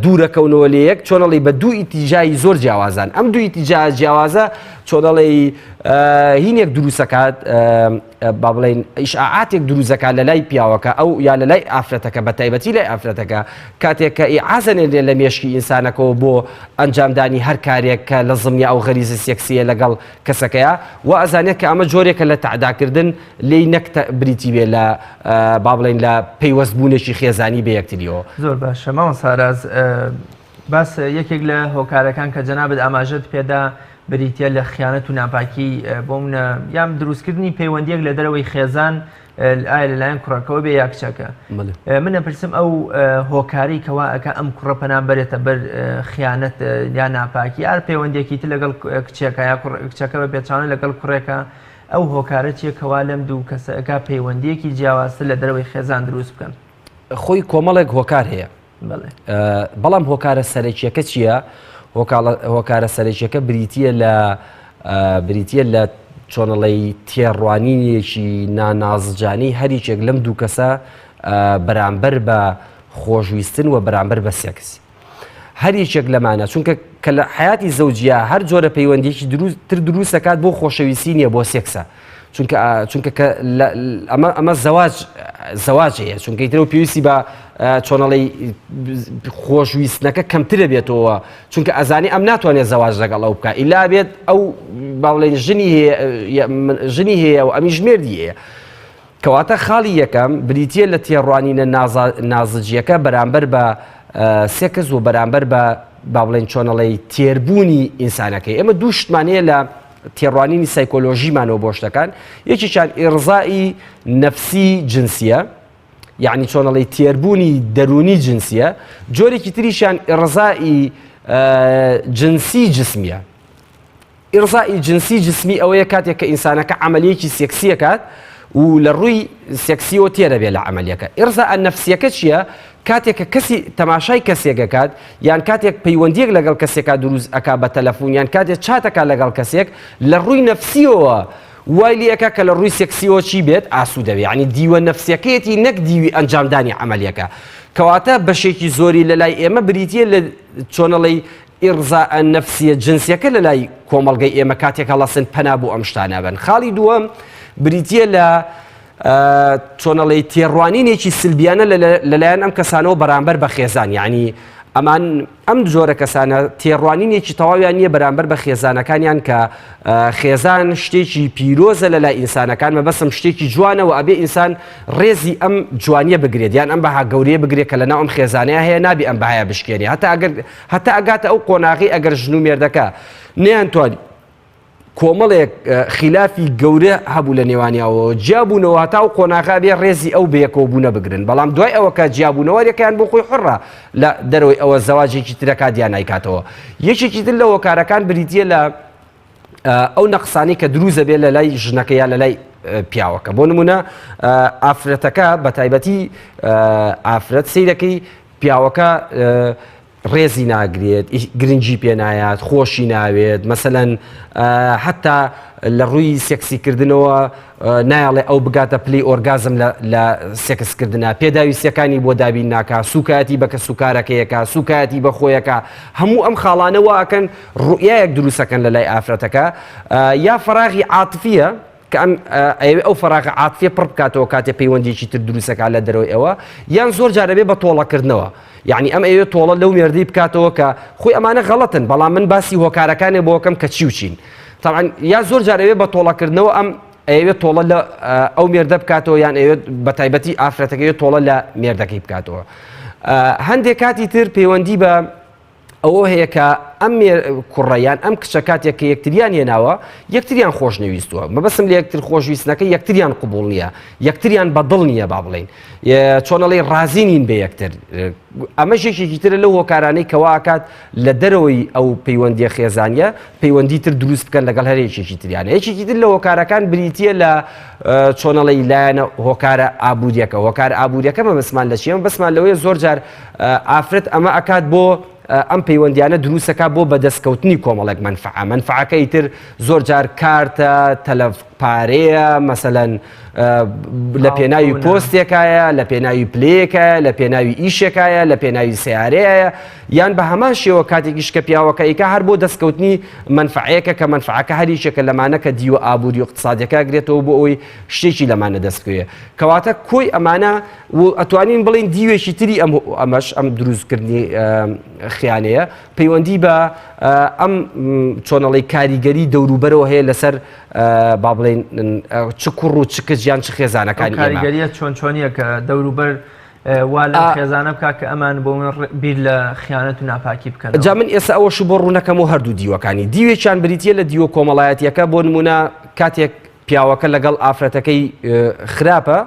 دوورەکەونەوە لە یەک چۆنەڵی بە دوو ئیتیجای زۆر جیاوازان ئەم دوو ئیتیجا جیاوازە چۆنەڵی هینێک دروستەکات با بڵێین ئیشعاعاتێک دروست دەکات لە لای پیاوەکە ئەو یا لە لای ئافرەتەکە بە تایبەتی لای ئافرەتەکە کاتێک کە ئیعازە نێنرێت لە مێشکی ئینسانەکەەوە بۆ ئەنجامدانی هەر کارێک کە لە زمنی ئەو غەریزە سێکسیە لەگەڵ کەسەکەیە و ئەزانێت کە ئەمە جۆرێکە لە تەعداکردن لێی نەک بریتی بێ لە با بڵێین لە پەیوەست بوونێکی خێزانی بە یەکتریەوە. زۆر باشە مامۆستا ئاراز. باس یەکێک لە هۆکارەکان کە جەنابت ئاماژەت پێدا بریتە لە خیانەت و ناپاکی بۆ منە یان دروستکردنی پەیوەندیەک لە دەرەوەی خێزان ئایا لەلایەن کوڕەکەوە بێ یا کچەکە من ئەپرسم ئەو هۆکاری کەوا ئەکا ئەم کوڕە پەنا بەرێتە بەر خیانەت یا ناپاکی ئار پەیوەندێکی تر لەگەڵ کچێکە یا کچەکە بە پێچانە لەگەڵ کوڕێکە ئەو هۆکارە چیە کەوا لەم دوو کەسەکە پەیوەندیەکی جیاوازتر لە دەرەوەی خێزان دروست بکەن؟ خۆی کۆمەڵێک هۆکار هەیە بەڵام هۆکارە سەرەکیەکە چییە؟ هۆکارە سەرەکیەکە بریتە لە بریتە لە چۆنەڵی تێڕوانینێکی نانازجانی هەریکێک لەم دوو کەسە بەرامبەر بە خۆشویستن و بەرامبەر بە سێکس. هەر یەکێک لەمانە چونکە کە لە حیاتی زەوجیا هەر جۆرە پەیوەندیکی دروست تر دروست دەکات بۆ خۆشەویستی نییە بۆ سێکسە چونکە چونکە کە ئەمە ئەمە زەواج زەواج هەیە چونکە ئیترەوە پێویستی بە چۆنەڵی خۆشویستنەکە کەمترە بێتەوە چونکە ئەزانی ئەم ناتوانێت زەواج لەگەڵ ئەو بکە ئیلا بێت ئەو باڵێن ژنی هەیە ژنی هەیە و ئەمیش مێردی هەیە کەواتە خاڵی یەکەم بریتییە لە تێڕوانینە نازجییەکە بەرامبەر بە سێکس و بەرامبەر بە با بڵێن چۆنەڵی تێربوونی ئینسانەکەی. ئێمە دوو شتمان هەیە لە تێڕوانینی سایکۆلۆژیمانەوە بۆ شتەکان، یەکێکیان ئیڕزائی نەفسی جنسیە، یعنی چۆنەڵی تێربوونی دەروونی جنسیە، جۆرێکی تریشیان ئیڕزائی جنسی جسمیە. ئیڕزائی جنسی جسمی ئەوەیە کاتێک کە ئینسانەکە عەمەلیەکی سێکسی ئەکات و لە ڕووی سێکسیەوە تێرە بێ لە عەمەلیەکە. ئیڕزاء نەفسیەکە چییە؟ کاتێک کە کەسی تەماشای کەسێک ئەکات یان کاتێک پەیوەندیەک لەگەڵ کەسێکا دروست ئەکا بە تەلەفون یان کاتێک chat ئەکا لەگەڵ کەسێک لە ڕووی نەفسیەوە وای لێ ئەکا کە لە ڕووی سێکسیەوە چی بێت ئاسوودە بێ یانی دیوە نەفسیەکەیەتی نەک دیوی ئەنجامدانی عەمەلیەکە. کەواتە بەشێکی زۆری لەلای ئێمە بریتیە لە چۆنەڵێی ئیڕزائە نەفسیە جنسیەکە لەلای کۆمەڵگەی ئێمە کاتێک هەڵەسن پەنا بۆ ئەم شتانە بەن. خاڵی دووەم بریتیە لە چۆنەڵێی تێڕوانینێکی سلبیانە لەلایەن ئەم کەسانەوە بەرامبەر بە خێزان یعنی ئەمان ئەم جۆرە کەسانە تێڕوانینێکی تەواویان نییە بەرامبەر بە خێزانەکانیان کە خێزان شتێکی پیرۆزە لە لای ئینسانەکان مەبەسم شتێکی جوانەوە ئەبێ ئینسان ڕێزی ئەم جوانیە بگرێت یان ئەم بەها گەورەیە بگرێت کە لەناو ئەم خێزانەیە هەیە نابی ئەم بەهایە بشکێنێ هەتا ئەگەر هەتا ئەگاتە ئەو قۆناغەی ئەگەر ژن و مێردەکە نەیانتوانی کۆمەڵێک خیلافی گەورە هەبوو لە نێوانیاوە جیابوونەوە هەتا و قۆناغا بێ ڕێزی ئەو بەیەکەوە بوونە بگرن بەڵام دوای ئەوە کە جیابوونەوە یەکیان بۆ خۆی حڕە لە دەرەوەی ئەوە زەواجێکی ترەکات یان نایکاتەوە یەکێکی تر لە هۆکارەکان بریتە لە ئەو نەقسانەی کە دروست دەبێت لە لای ژنەکە یا لە لای پیاوەکە بۆ نمونە ئافرەتەکە بە تایبەتی ئافرەت سیرەکەی پیاوەکە ڕێزی ناگرێت گرنگی پێنایات خۆشی ناوێت مەسەەن حتا لە ڕووی سێکسیکردنەوە نایەڵێ ئەو بگاتە پلەی ئۆرگازم لە سێکسکردنا، پێداویستیەکانی بۆ دابین ناکا، سوکایەتی بە کەسوکارەکەیەکا، سوکایەتی بە خۆیەکا، هەموو ئەم خاڵانە وا ئەکەن ڕوئیایەک دروست ئەکەن لە لای ئافرەتەکە، یا فەراغی عاتفیە کە ئەم ئەیەوێ ئەو فەراغە عاتفیە پڕ بکاتەوە کاتێ پەیوەندیەکی تر دروست ئەکا لە دەرەوەی ئەوە، یان زۆر جار ئەبێ بە تۆڵەکردنەوە. یعنی ئەم ئەیەوێ تۆڵە لەو مێردەی بکاتەوە کە خۆی ئەمانە غەڵەتن بەڵام من باسی هۆکارەکانێ بۆ ئەکەم کە چی و چین. تەبعەن یا زۆر جار ئەوێ بە تۆڵەکردنەوە ئەم ئەیەوێت تۆڵە لە ئەو مێردە بکاتەوە یان ئەوێت بە تایبەتی ئافرەتەکەی تۆڵە لە مێردەکەی بکاتەوە هەندێک کاتی تر پەیوەندی بە ئەوە هەیە کە ئەم کوڕە یان ئەم کچە کاتێک کە یەکتریان هێناوە یەکتریان خۆش نەویستووە مەبەسم لە یەکتر خۆشویستنەکە یەکتریان قوبول نییە یەکتریان بەدڵ نییە با بڵین چۆنەڵی ڕازی نین بە یەکتر ئەمەش یەکێکی ترە لەو هۆکارانەی کەوا ئەکات لە دەرەوەی ئەو پەیوەندیە خێزانیە پەیوەندی تر دروست بکەن لەگەڵ هەر یەکێکی تریانە یەکێکی تر لە هۆکارەکان بریتە لە چۆنەڵی لایەنە هۆکارە ئابووریەکە هۆکار ئابووریەکە مەبەستمان لە چیە مەبەستمان لەوەیە زۆر جار ئافرەت ئەمە ئەکات بۆ ئەم پەیوەندیانە دروستەکە بۆ بەدەستکەوتنی کۆمەڵێک مەنفعە مەنفعەکەی تر زۆر جار کارتە تەلەف پارەیە مەسەلەن لە پێناوی پۆستێکایە لە پێناوی پلەیەکایە لە پێناوی ئیشێکایە لە پێناوی سیارەیە یان بە هەمان شێوە کاتێکیش کە پیاوەکە ئیکا هەر بۆ دەستکەوتنی مەنفعەیەکە کە مەنفعەکە هەریشێکە لەمانە کە دیوە ئابووری و اقتصادیەکە گرێتەوە بۆ ئەوەی شتێکی لەمانە دەست بکەوێ کەواتە کۆی ئەمانە و ئەتوانین بڵین دیوێکی تری ئەم ئەمەش ئەم دروستکردنی خیانەیە پەیوەندی بە ئەم چۆنەڵی کاریگەری دەوروبەرەوە هەیە لەسەر با بڵێین چ کوڕ و چ کچ یان چ خێزانەکانی ئێمە. ئەو کاریگەرییە چۆن چۆنییە کە دەوروبەر وا لەم خێزانە بکا کە ئەمان بۆ من بیر لە خیانەت و ناپاکی بکەن. جا من ئێستا ئەوەش بۆ ڕوونەکەم و هەردوو دیوەکانی دیوێکیان بریتە لە دیوە کۆمەڵایەتیەکە بۆ نمونە کاتێک پیاوەکە لەگەڵ ئافرەتەکەی خراپە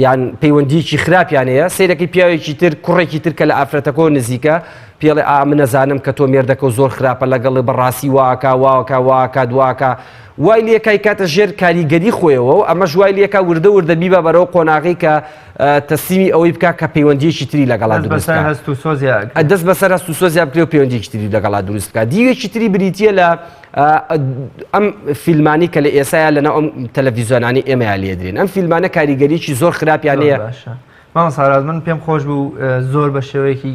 یان پەیوەندیەکی خراپیان هەیە سەیرەکەی پیاوێکی تر کوڕێکی تر کە لە ئافرەتەکەەوە نزیکە پێڵێ ئا من نەزانم کە تۆ مێردەکە و زۆر خراپە لەگەڵی بەڕاستی واکە واکە واکە دواکە وای لێکای کاتە ژێر کاریگەری خۆیەوە و ئەمەش وای لێکا وردە وردە بیبا بەرەو قۆناغی کە تەسلیمی ئەوەی بکا کە پەیوەندیەکی تری لەگەڵا دروست بکا هەست و سۆزیا دەست بەسەر هەست و سۆزیا بکرێ و پەیوەندیەکی تری لەگەڵا دروست بکا دیوێکی تری بریتیە لە ئەم فیلمانی کە لە ئێسایا لەناو ئەم تەلەڤیزیۆنانی ئێمەیا لێدرێن ئەم فیلمانە کاریگەریی زۆر خراپیان هەیە. باشە مامۆستا ئاراز من پێم خۆش بوو زۆر بە شێوەیەکی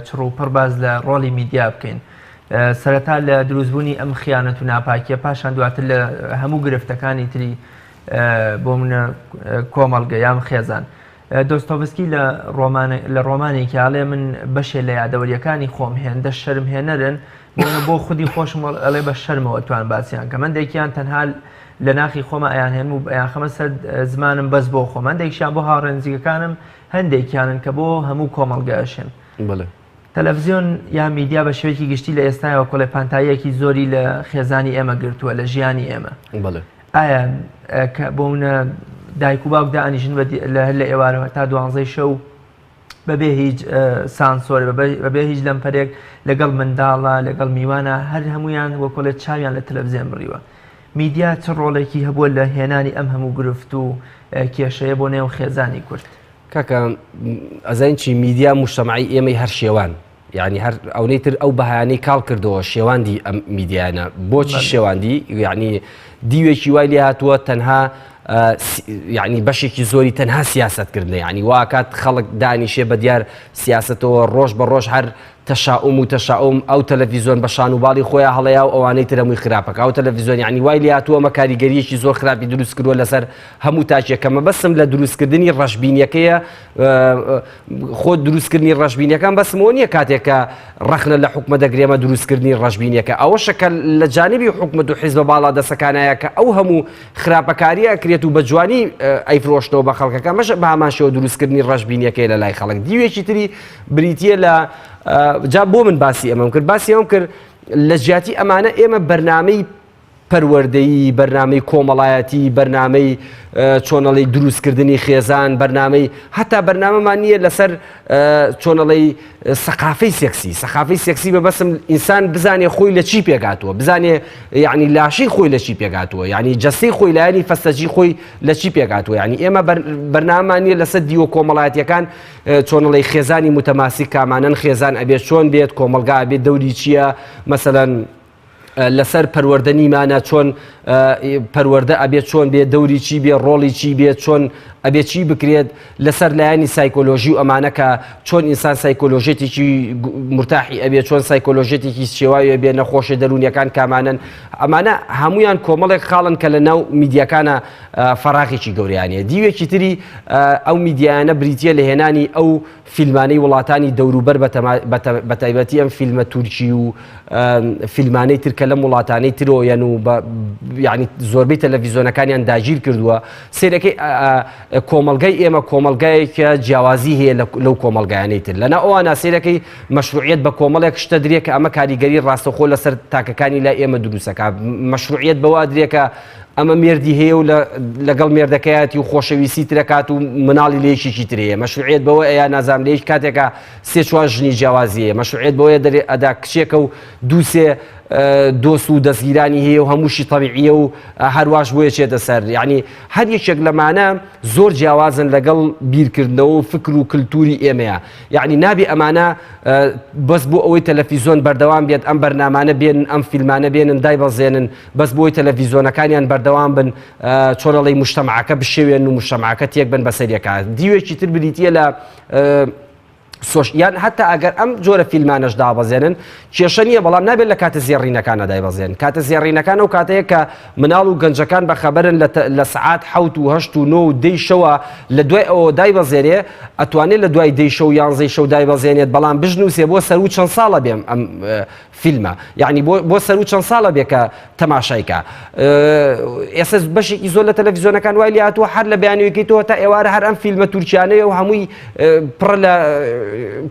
چڕ و پڕ باس لە ڕۆڵی میدیا بکەین سەرەتا لە دروستبوونی ئەم خیانەت و ناپاکیە پاشان دواتر لە هەموو گرفتەکانی تری بۆ منە کۆمەڵگە یان خێزان دۆستۆڤسکی لە ڕۆمان لە ڕۆمانێکی ئەڵێ من بەشێ لە یادەوەریەکانی خۆم هێندە شەرمهێنەرن بۆنە بۆ خودی خۆشم ئەڵێ بە شەرمەوە توان باسییان کە مندێکیان تەنها لە ناخی خۆمە ئەیان هێنم و ئەیانخەمە سەر زمانم بەس بۆ خۆم هەندێکیان بۆ هاوڕێ نزیکەکانم هەندێکیانن کە بۆ هەموو کۆمەڵگە ئەشێن. بەڵێ. تەلەفزیۆن یا میدیا بە شێوەیەکی گشتی لە ئێستایەوە کۆڵێ پانتاییەکی زۆری لە خێزانی ئێمە گرتووە لە ژیانی ئێمە. بەڵێ. ئایا کە بۆ منە دایک و باوک دائەنیشن لە هەر لە ئێوارەوە تا دوانزەی شەو بەبێ هیچ سانسۆر بەبێ هیچ لەمپەرێک لەگەڵ منداڵە لەگەڵ میوانە هەر هەمویان وەکۆڵێ چاویان لە تەلەڤزیۆن بڕیوە میدیا چ ڕۆڵێکی هەبووە لە هێنانی ئەم هەموو گرفت و کێشەیە بۆ نێو خێزانی کورد؟ کاکە ئەزانین چی میدیا مجتەمەعی ئێمەی هەر شێوان یعنی هەر ئەونەی تر ئەو بەهایانەی کاڵ کردەوە شێواندی ئەم میدیانە بۆچی شێواندی یعنی دیوێکی وای لێ هاتووە تەنها یعنی بەشێکی زۆری تەنها سیاستکردنە یعنی واکات خەڵک دانیشێ بە دیار سیاستەوە ڕۆژ بە ڕۆژ هەر تەشاوم و تەشاوم ئەو تەلەڤیزیۆن بە شان و باڵی خۆیان هەڵەیە و ئەوانەی تر هەمووی خراپەکە ئەو تەلەڤیزیۆن یعنی وای لێ هاتووە ئەمە کاریگەریەکی زۆر خراپی دروست کردووە لەسەر هەموو تاکێک کە مەبەستم لە دروستکردنی ڕەشبینیەکەیە خۆ دروستکردنی ڕەشبینیەکان بەسمەوە نییە کاتێک کە ڕەخنە لە حکومە دەگرێمە دروستکردنی ڕەشبینیەکە ئەوەشە کە لە جانبی حکومەت و حیزبە باڵا دەسەکانایە کە ئەو هەموو خراپەکاریە ئەکرێت و بە جوانی ئەیفرۆشنەوە بە خەڵکەکە مەش بە هەمان شێوە دروستکردنی ڕەشبینیەکەی لە لای خەڵک دیوێکی تری بریتە لە جا بۆ من باسی ئەمەم کرد باسی ئەوم کرد لە جیاتی ئەمانە ئێمە بەرنمەی پەروەردەیی، بەرنامەی کۆمەڵایەتی، بەرنامەی چۆنەڵی دروستکردنی خێزان، بەرنامەی هەتا بەرنامەمان نییە لەسەر چۆنەڵی سەقافەی سێکسی سەقافەی سێکسی مەبەسم ئینسان بزانێ خۆی لە چی پێگاتووە بزانێ یعنی لاشەی خۆی لە چی پێگاتووە یعنی جەستەی خۆی لایەنی فەسەجی خۆی لە چی پێگاتووە یعنی ئێمە بەرنامەمان نییە لەسەر دیوە کۆمەڵایەتیەکان چۆنەڵی خێزانی متەماسی کامانەن خێزان ئەبێت چۆن بێت کۆمەڵگا ئەبێت دەوری چییە مەسەلەن لەسەر پەروەردە نیمانە چۆن پەروەردە ئەبێت چۆن بێ دەوری چی بێ ڕۆڵی چی بێت چۆن ئەبێ چی بکرێت لەسەر لایەنی سایکۆلۆژی و ئەمانە کە چۆن ئینسان سایکۆلۆژێتێکی مرتاحی ئەبێ چۆن سایکۆلۆژێتێکی شێواوی بێ نەخۆشی دەرونیەکان کامانن ئەمانە هەمویان کۆمەڵێک خاڵن کە لە ناو میدیاکانە فەراغێکی گەوریانە دیوێکی تری ئەو میدیایانە بریتە لە هێنانی ئەو فیلمانەی وڵاتانی دەوروبەر بەتایبەتی ئەم فیلمە تورکی و فیلمانەی تر کە لەم وڵاتانەی ترۆیەن و یعنی زۆربەی تەلەڤیزیۆنەکانیان داگیر کردووە سێرەکەی کۆمەلگای ئێمە کۆمەلگایەکە جیاوازی هەیە لەو کۆمەلگایانەی تر لەنا ئەوانە سێرەکەی مەشروعیت بە کۆمەڵێک شتە درێ کە ئەمە کاریگەری ڕاستەخۆ لەسەر تاکەکانی لای ئێمە دروستەکە مەشروعیت بەوە درێکە ئەمە مێردی هەیە و لەگەڵ مێردەکەیەتی و خۆشەویستی ترەکات و مناڵی لە یەکێکی تر هەیە مەشروعیت بەوە ئەیا نازانم لە هیچ کاتێکا سێ چوار ژنی جیاوازی هەیە مەشروعیت بەوەیە دەرێ ئەدا کچێکە و دوو سێ دۆست و دەستگیرانی هەیە و هەمووشی تەبیعیە و هەرواش بۆیە چێتە سەر یعنی هەر یەکێک لەمانە زۆر جیاوازن لەگەڵ بیرکردنەوە و فکر و کللتوری ئێمەیە یعنی نابی ئەمانە بەس بۆ ئەوەی تەلەفیزۆن بەردەوام بێت ئەم بەرنامانە بێن ئەم فیلمانە بێنن دایبەزێنن بەس بۆی تەلەڤیزۆنەکانیان بەردەوام بن چۆن ئەڵێی مجتەمعەکە بشێوێن و مجتەمعەکە تێک بن بەسەر یەکا دیوێکی تر بریتیە لە. سۆش یان هەتا ئەگەر ئەم جۆرە فیلمانەش دابەزێنن کێشە نییە بەڵام نابێت لە کاتە زێڕینەکانە دایبەزێن کاتە زێڕینەکان ئەو کاتەیە کە مناڵ و گەنجەکان بە خەبەرن لە سعات حەوت و هەشت و نۆ و دەی شەوە لە دوای ئەوە دایبەزێنێ ئەتوانێت لە دوای دەی شەو یانزەی شەو دایبەزێنێت بەڵام بژنووسێ بۆ سەرو چەند ساڵە بێم ئەم فیلمە یعنی بۆ بۆ سەرو چەند ساڵە بێ کە تەماشای کا ئێستا بەشێکی زۆر لە تەلەڤیزیۆنەکان وای لێ هاتووە هەر لە بەیانیەکەی تۆ تا ئێوارە هەر ئەم فیلمە تورکیانەیە و هەمووی پڕ لە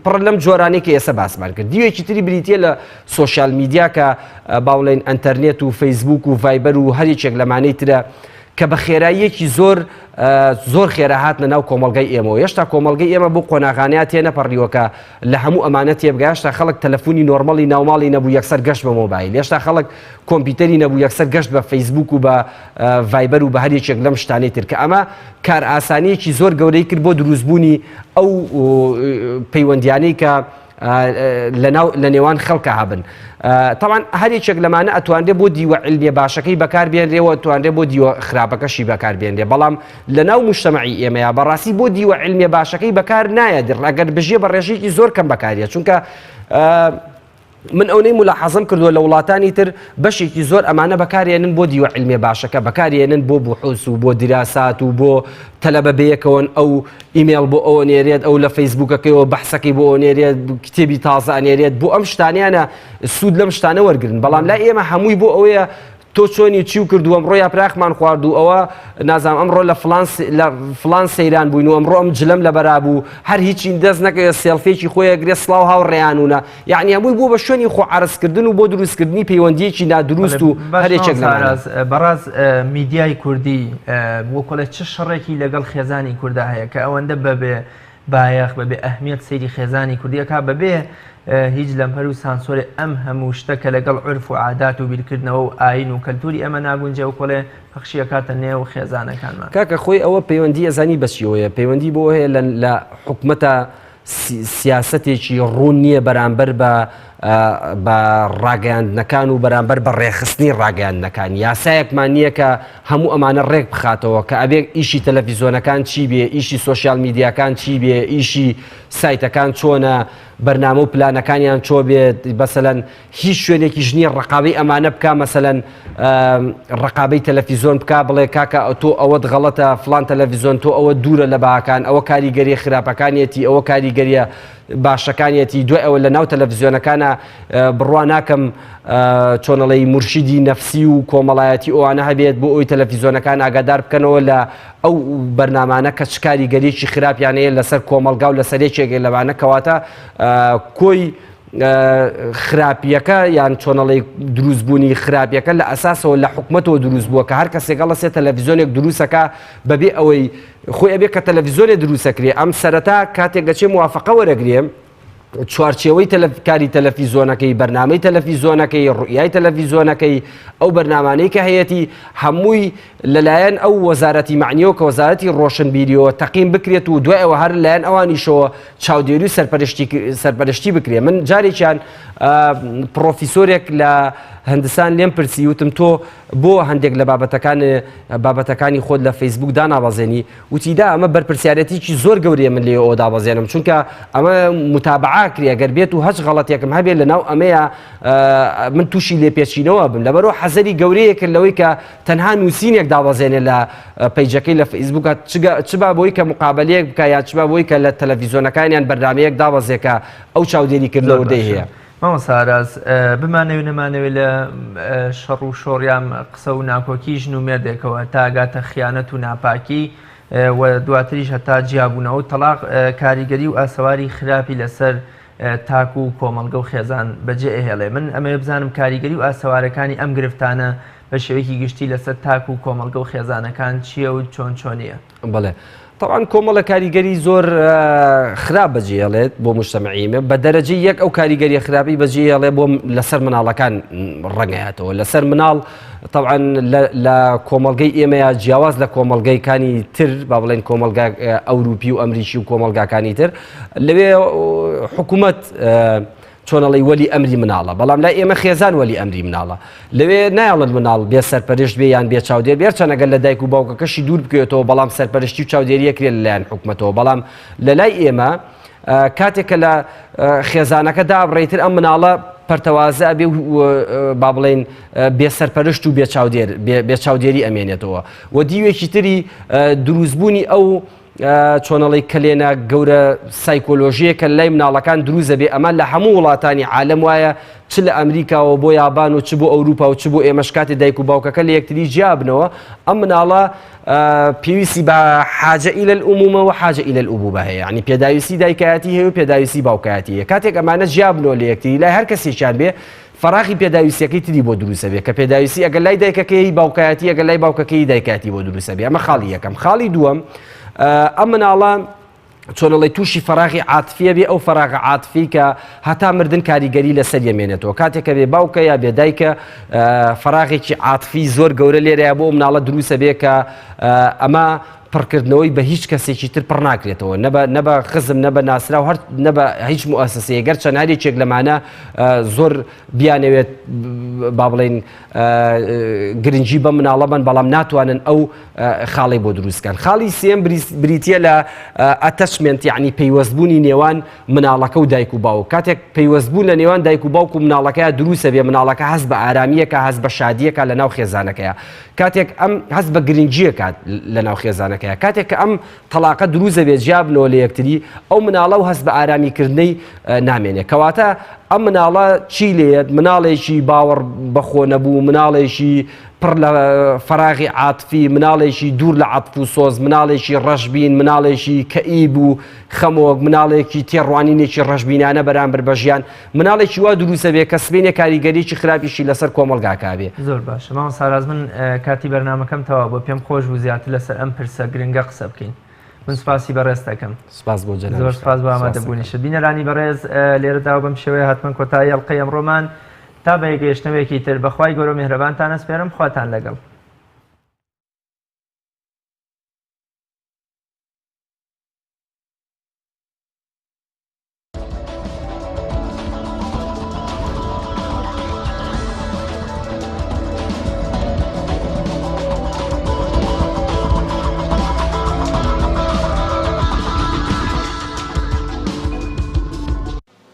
پڕ لەم جۆرانەی کە ئێستا باسمان کرد دیوێکی تری بریتە لە social media کە با بڵێین ئەتەرنێت و فەیسبوک و ڤایبەر و هەر یەکێک لەمانەی ترە کە بە خێراییەکی زۆر زۆر خێرا هاتنە ناو کۆمەڵگای ئێمەوە هێشتا کۆمەڵگەی ئێمە بۆ قۆناغانەیە تێنەپەڕیوە کە لە هەموو ئەمانە تێبگا هێشتا خەڵک تەلەفۆنی نۆرمەڵی ناوماڵی نەبوو یەکسەر گەشت بە مۆبایل هێشتا خەڵک کۆمپیوتەری نەبوو یەکسەر گەشت بە فەیسبوک و بە ڤایبەر و بە هەر یەکێک لەم شتانەی تر کە ئەمە کارئاسانییەکی زۆر گەورەی کرد بۆ دروستبوونی ئەو پەیوەندیانەی کە لەناو لە نێوان خەڵکە هەبن. تاوان هەر یەکێک لەمانە ئەتوانرێ بۆ دیوە عیلمیە باشەکەی بەکار بێنرێ و توانرێ بۆ دیوە خراپەکەشی بەکار بێنرێ بەڵام لە ناو مجتەمەعی ئێمەیە بەڕاستی بۆ دیوە عیلمیە باشەکەی بەکار نایەت ئەگەر بژێ بە ڕێژەیەکی زۆر کەم بەکاریە چونکە من ئەونەی مولاحەزەم کردووە لە وڵاتانی تر بەشێکی زۆر ئەمانە بەکارێنن بۆ دیوە عیلمیە باشەکە بەکارێنن بۆ بوحوس و بۆ دیراسات و بۆ تەلەبە بەیەکەوەن ئەو ئیمێڵ بۆ ئەوە نێرێت ئەو لە فەیسبوکەکەیەوە بەحسەکەی بۆ نێرێت کتێبی تازە ئەنێرێت بۆ ئەم شتانیانە سوود لەم شتانە وەرگن بەڵام لای ئێمە هەمووی بۆ ئەوەیە تۆ چۆنی چی و کردو ئەمڕۆ یاپراخمان خوارد و ئەوە نازانم ئەمڕۆ لە فلان لە فلان سەیران بووین و ئەمڕۆ ئەم جلەم لەبەرا بوو هەر هیچین دەست نەکەوێت سێڵفێکی خۆی ئەگرێ سڵاو هاوڕێیانونە یعنی هەمووی بووە بە شوێنی خۆ عەرزکردن و بۆ دروستکردنی پەیوەندیەکی نادروست و هەر یەکێک لەمانە. بەڕاز میدیای کوردی وەکۆڵێ چ شەڕێکی لەگەڵ خێزانی کوردا هەیە کە ئەوەندە بەبێ بایەخ بەبێ ئەهمیەت سەیری خێزانی کوردی ئەکا بەبێ هیچ لەمپەر و سانسۆرێ ئەم هەموو شتە کە لەگەڵ عورف و عادات و بیرکردنەوە و ئاین و کەلتوری ئێمە ناگونجێ و کۆڵێ پەخشی ئەکاتە نێو خێزانەکانمان. کاکە خۆی ئەوە پەیوەندی ئەزانی بە چیەوەیە پەیوەندی بۆ هەیە لە لە حکومەتە سیاسەتێکی ڕوون نییە بەرامبەر بە بە ڕاگەیاندنەکان و بەرامبەر بە ڕێکخستنی ڕاگەیاندنەکان یاسایەکمان نییە کە هەموو ئەمانە ڕێک بخاتەوە کە ئەبێ ئیشی تەلەفیزۆنەکان چی بێ ئیشی سۆشیال میدیاکان چی بێ ئیشی سایتەکان چۆنە بەرنامە و پلانەکانیان چۆ بێت بەسەلەن هیچ شوێنێکیش نییە ڕقابەی ئەمانە بکا مەسەلەن ڕقابەی تەلەفیزۆن بکا بڵێ کاکە تۆ ئەوەت غەڵەتە فلان تەلەڤیزۆن تۆ ئەوە دوورە لە باکان ئەوە کاریگەریە خراپەکانیەتی ئەوە کاریگەریە باشەکانیەتی دوای ئەوە لە ناو تەلەڤزیۆنەکانە بڕوا ناکەم چۆنەڵی مورشیدی نەفسی و کۆمەڵایەتی ئەوانە هەبێت بۆ ئەوی تەلەڤیزیۆنەکان ئاگادار بکەنەوە لە ئەو بەرنامانە کە چ کاریگەریەکی خراپیان هەیە لەسەر کۆمەڵگا و لەسەر یەکێک لەوانە کەواتە کۆی خراپیەکە یان چۆنەڵی دروستبوونی خراپیەکە لە ئەساسەوە لە حکومەتەوە دروست بووە کە هەر کەسێک هەڵەسێ تەلەڤیزیۆنێک دروستەکە بەبێ ئەوەی خۆی ئەبێ کە تەلەڤیزیۆنێ دروستەکرێ ئەم سەرەتا کاتێک گەچێ موافقە وەرەگرێ چوارچێوەی کاری تەلەفیزۆنەکەی بەرنامەی تەلەفیزۆنەکەی ڕوئیای تەلەفیزۆنەکەی ئەو بەرنامانەی کە هەیەتی هەمووی لەلایەن ئەو وەزارەتی معنیەوە کە وەزارەتی ڕۆشنبیریەوە تەقیم بکرێت و دوای ئەوە هەر لایەن ئەوانیشەوە چاودێری و سەرپەرشتی سەرپەرشتی بکرێ من جارێکیان پرۆفیسۆرێک لە هندستان لێم پرسی وتم تۆ بۆ هەندێک لە بابەتەکان بابەتەکانی خۆت لە فەیسبوک دانابەزێنی وتی دا ئەمە بەرپرسیارەتیکی زۆر گەورەیە من لێ ئەوە دابەزێنم چونکە ئەمە متابعە کرێ گەر بێت و هەچ غەڵەتێکم هەبێت لە ناو ئەمەیە من تووشی لێپێچینەوە بم لەبەرەوە حەزەری گەورەیە کرد لەوەی کە تەنها نووسینێک دابەزێنێ لە پەیجەکەی لە فەیسبووکە چ با بۆی کە مقابلەیەک بکە یا چ با بۆی کە لە تەلەڤیزیۆنەکانیان بەرنامەیەک دابەزێ کە ئەو چاودێریکردنە وردەی هەیە. مامۆستا ئاراز، بمانەوێ نەمانەوێ لە شەڕ و شۆڕ یان قسە و ناکۆکی ژن و مێردێکەوە تا ئەگاتە خیانەت و ناپاکی و دواتریش هەتا جیابوونەوە و تەڵاق کاریگەری و ئاسەواری خراپی لەسەر تاک و کۆمەڵگە و خێزان بەجێ ئەهێڵێ. من ئەمەوێ بزانم کاریگەری و ئاسەوارەکانی ئەم گرفتانە بە شێوەیەکی گشتی لەسەر تاک و کۆمەڵگە و خێزانەکان چییە و چۆن چۆنییە؟ بەڵێ تەبعەن کۆمەڵە کاریگەری زۆر خراپ بەجێهێڵێت بۆ مجتەمەعی ئێمە بە دەرەجەی یەک ئەو کاریگەری خراپی بەجێهێڵێ بۆ لەسەر مناڵەکان ڕەنگەیاتەوە لەسەر مناڵ طبعا لە کۆمەڵگەی ئێمەیە جیاواز لە کۆمەڵگەیکانی تر با بڵێن کۆمەڵگا ئەوروپی و ئەمریکی و کۆمەڵگاکانی تر لەوێ حکوومەت چۆن ئەڵێی وەلی ئەمری مناڵە بەڵام لای ئێمە خێزان وەلی ئەمری مناڵە لەوێ نایەڵن مناڵ بێ سەرپەرشت بێ یان بێ چاودێر بێ هەرچەند ئەگەر لە دایک و باوکەکەشی دوور بکەوێتەوە بەڵام سەرپەرشتی و چاودێریە کرێ لەلایەن حکومەتەوە بەڵام لە لای ئێمە. کاتێک کە لە خێزانەکە دابڕێ ئیتر ئەم مناڵە پەرتەوازە ئەبێ و با بڵێین بێ سەرپەرشت و بێ چاودێر بێ چاودێری ئەمێنێتەوە و دیوێکی تری دروستبوونی ئەو چۆنەڵی کەلێنە گەورە سایکۆلۆژیە کە لای مناڵەکان دروزە بێ ئەمە لە هەموو وڵاتانی عالم وایە چ لە ئەمریکاوە بۆ یابان و چ بۆ ئەوروپا و چ بۆ ئێمەش کاتێ دایک و باوکەکە لە یەکتری جیابنەوە ئەم مناڵە پێویستی بە حاجە إلى الأمومة و حاجە إلى الأبوبة هەیە یعنی پێداویستی دایکایەتی هەیە و پێداویستی باوکایەتی هەیە کاتێک ئەمانە جیابنەوە لە یەکتری لای هەر کەسێکیان بێ فەراغی پێداویستیەکەی تری بۆ دروستە بێ کە پێداویستی ئەگەر لای دایکەکەی باوکایەتی ئەگەر لای باوکەکەی دایکایەتی بۆ دروستە بێ ئەمە خاڵی یەکەم خاڵی دووەم ئەم مناڵە چۆنەڵی تووشی فەراغی عاتفیە بێ ئەو فەراغە عاتفی کە هەتا مردن کاریگەری لەسەر یەمێنێتەوە کاتێک کە بێ باوکە یا بێ دایکە فەراغێکی عاتفی زۆر گەورە لێرەیە بۆ مناڵە دروستە بێ کە ئەمە پڕکردنەوەی بە هیچ کەسێکی تر پڕ ناکرێتەوە نەبە نەبە خزم نەبە ناسراو هەر نەبە هیچ موسسەیە گەر چەند هەرێکێک لەمانە زۆر بیانەوێت با بڵین گرنگی بە مناڵە بن بەڵام ناتوانن ئەو خاڵی بۆ دروستکەن خاڵی سێم بریتە لە attachment یعنی پەیوەستبوونی نێوان مناڵەکە و دایک و باوک کاتێک پەیوەستبوون لە نێوان دایک و باوک و مناڵەکەی دروستە بێ مناڵەکە هەست بە ئارامیەکە هەست بە شادیەکە لە ناو خێزانەکەیە کاتێک ئەم هەست بە گرنگیەکات لە ناو خێزانەکەی کاتێک کە ئەم تەڵاقە دروزە بێ جیابنەوە لە یەکتری ئەو مناڵە و هەست بە ئارامیکردنەی نامێنێ کەواتە ئەم مناڵە چی لێت مناڵێکی باوەڕ بەخۆ نەبوو مناڵێکی پڕ لە فەراغی عاتفی مناڵێکی دوور لە عەتف و سۆز مناڵێکی ڕەشبین مناڵێکی کەئیب و خەمۆک مناڵێکی تێڕوانینێکی ڕەشبینانە بەرامبەر بە ژیان مناڵێکی وا دروستە بێ کە سبەینێ کاریگەریی خراپیشی لەسەر کۆمەڵگاکە بێ. زۆر باشە مامۆستا ڕاز من کاتی بەرنامەکەم تەواو بوو پێم خۆش بوو زیاتر لەسەر ئەم پرسە گرنگە قسە بکەین من سپاسی بەڕێزت ئەکەم. سپاس بۆ جەنابیشتان. زۆر سپاس بۆ ئامادەبوونیشت. بینەرانی بەڕێز لێرەدا و بەم شێوەیە هاتمە کۆتایی ئەڵقەی ئەمڕۆمان تا بە یەکگەیشتنەوەیەکی تر بە خوای گەورە و میهرەبانتان ئەسپێرم خواتان لەگەڵ.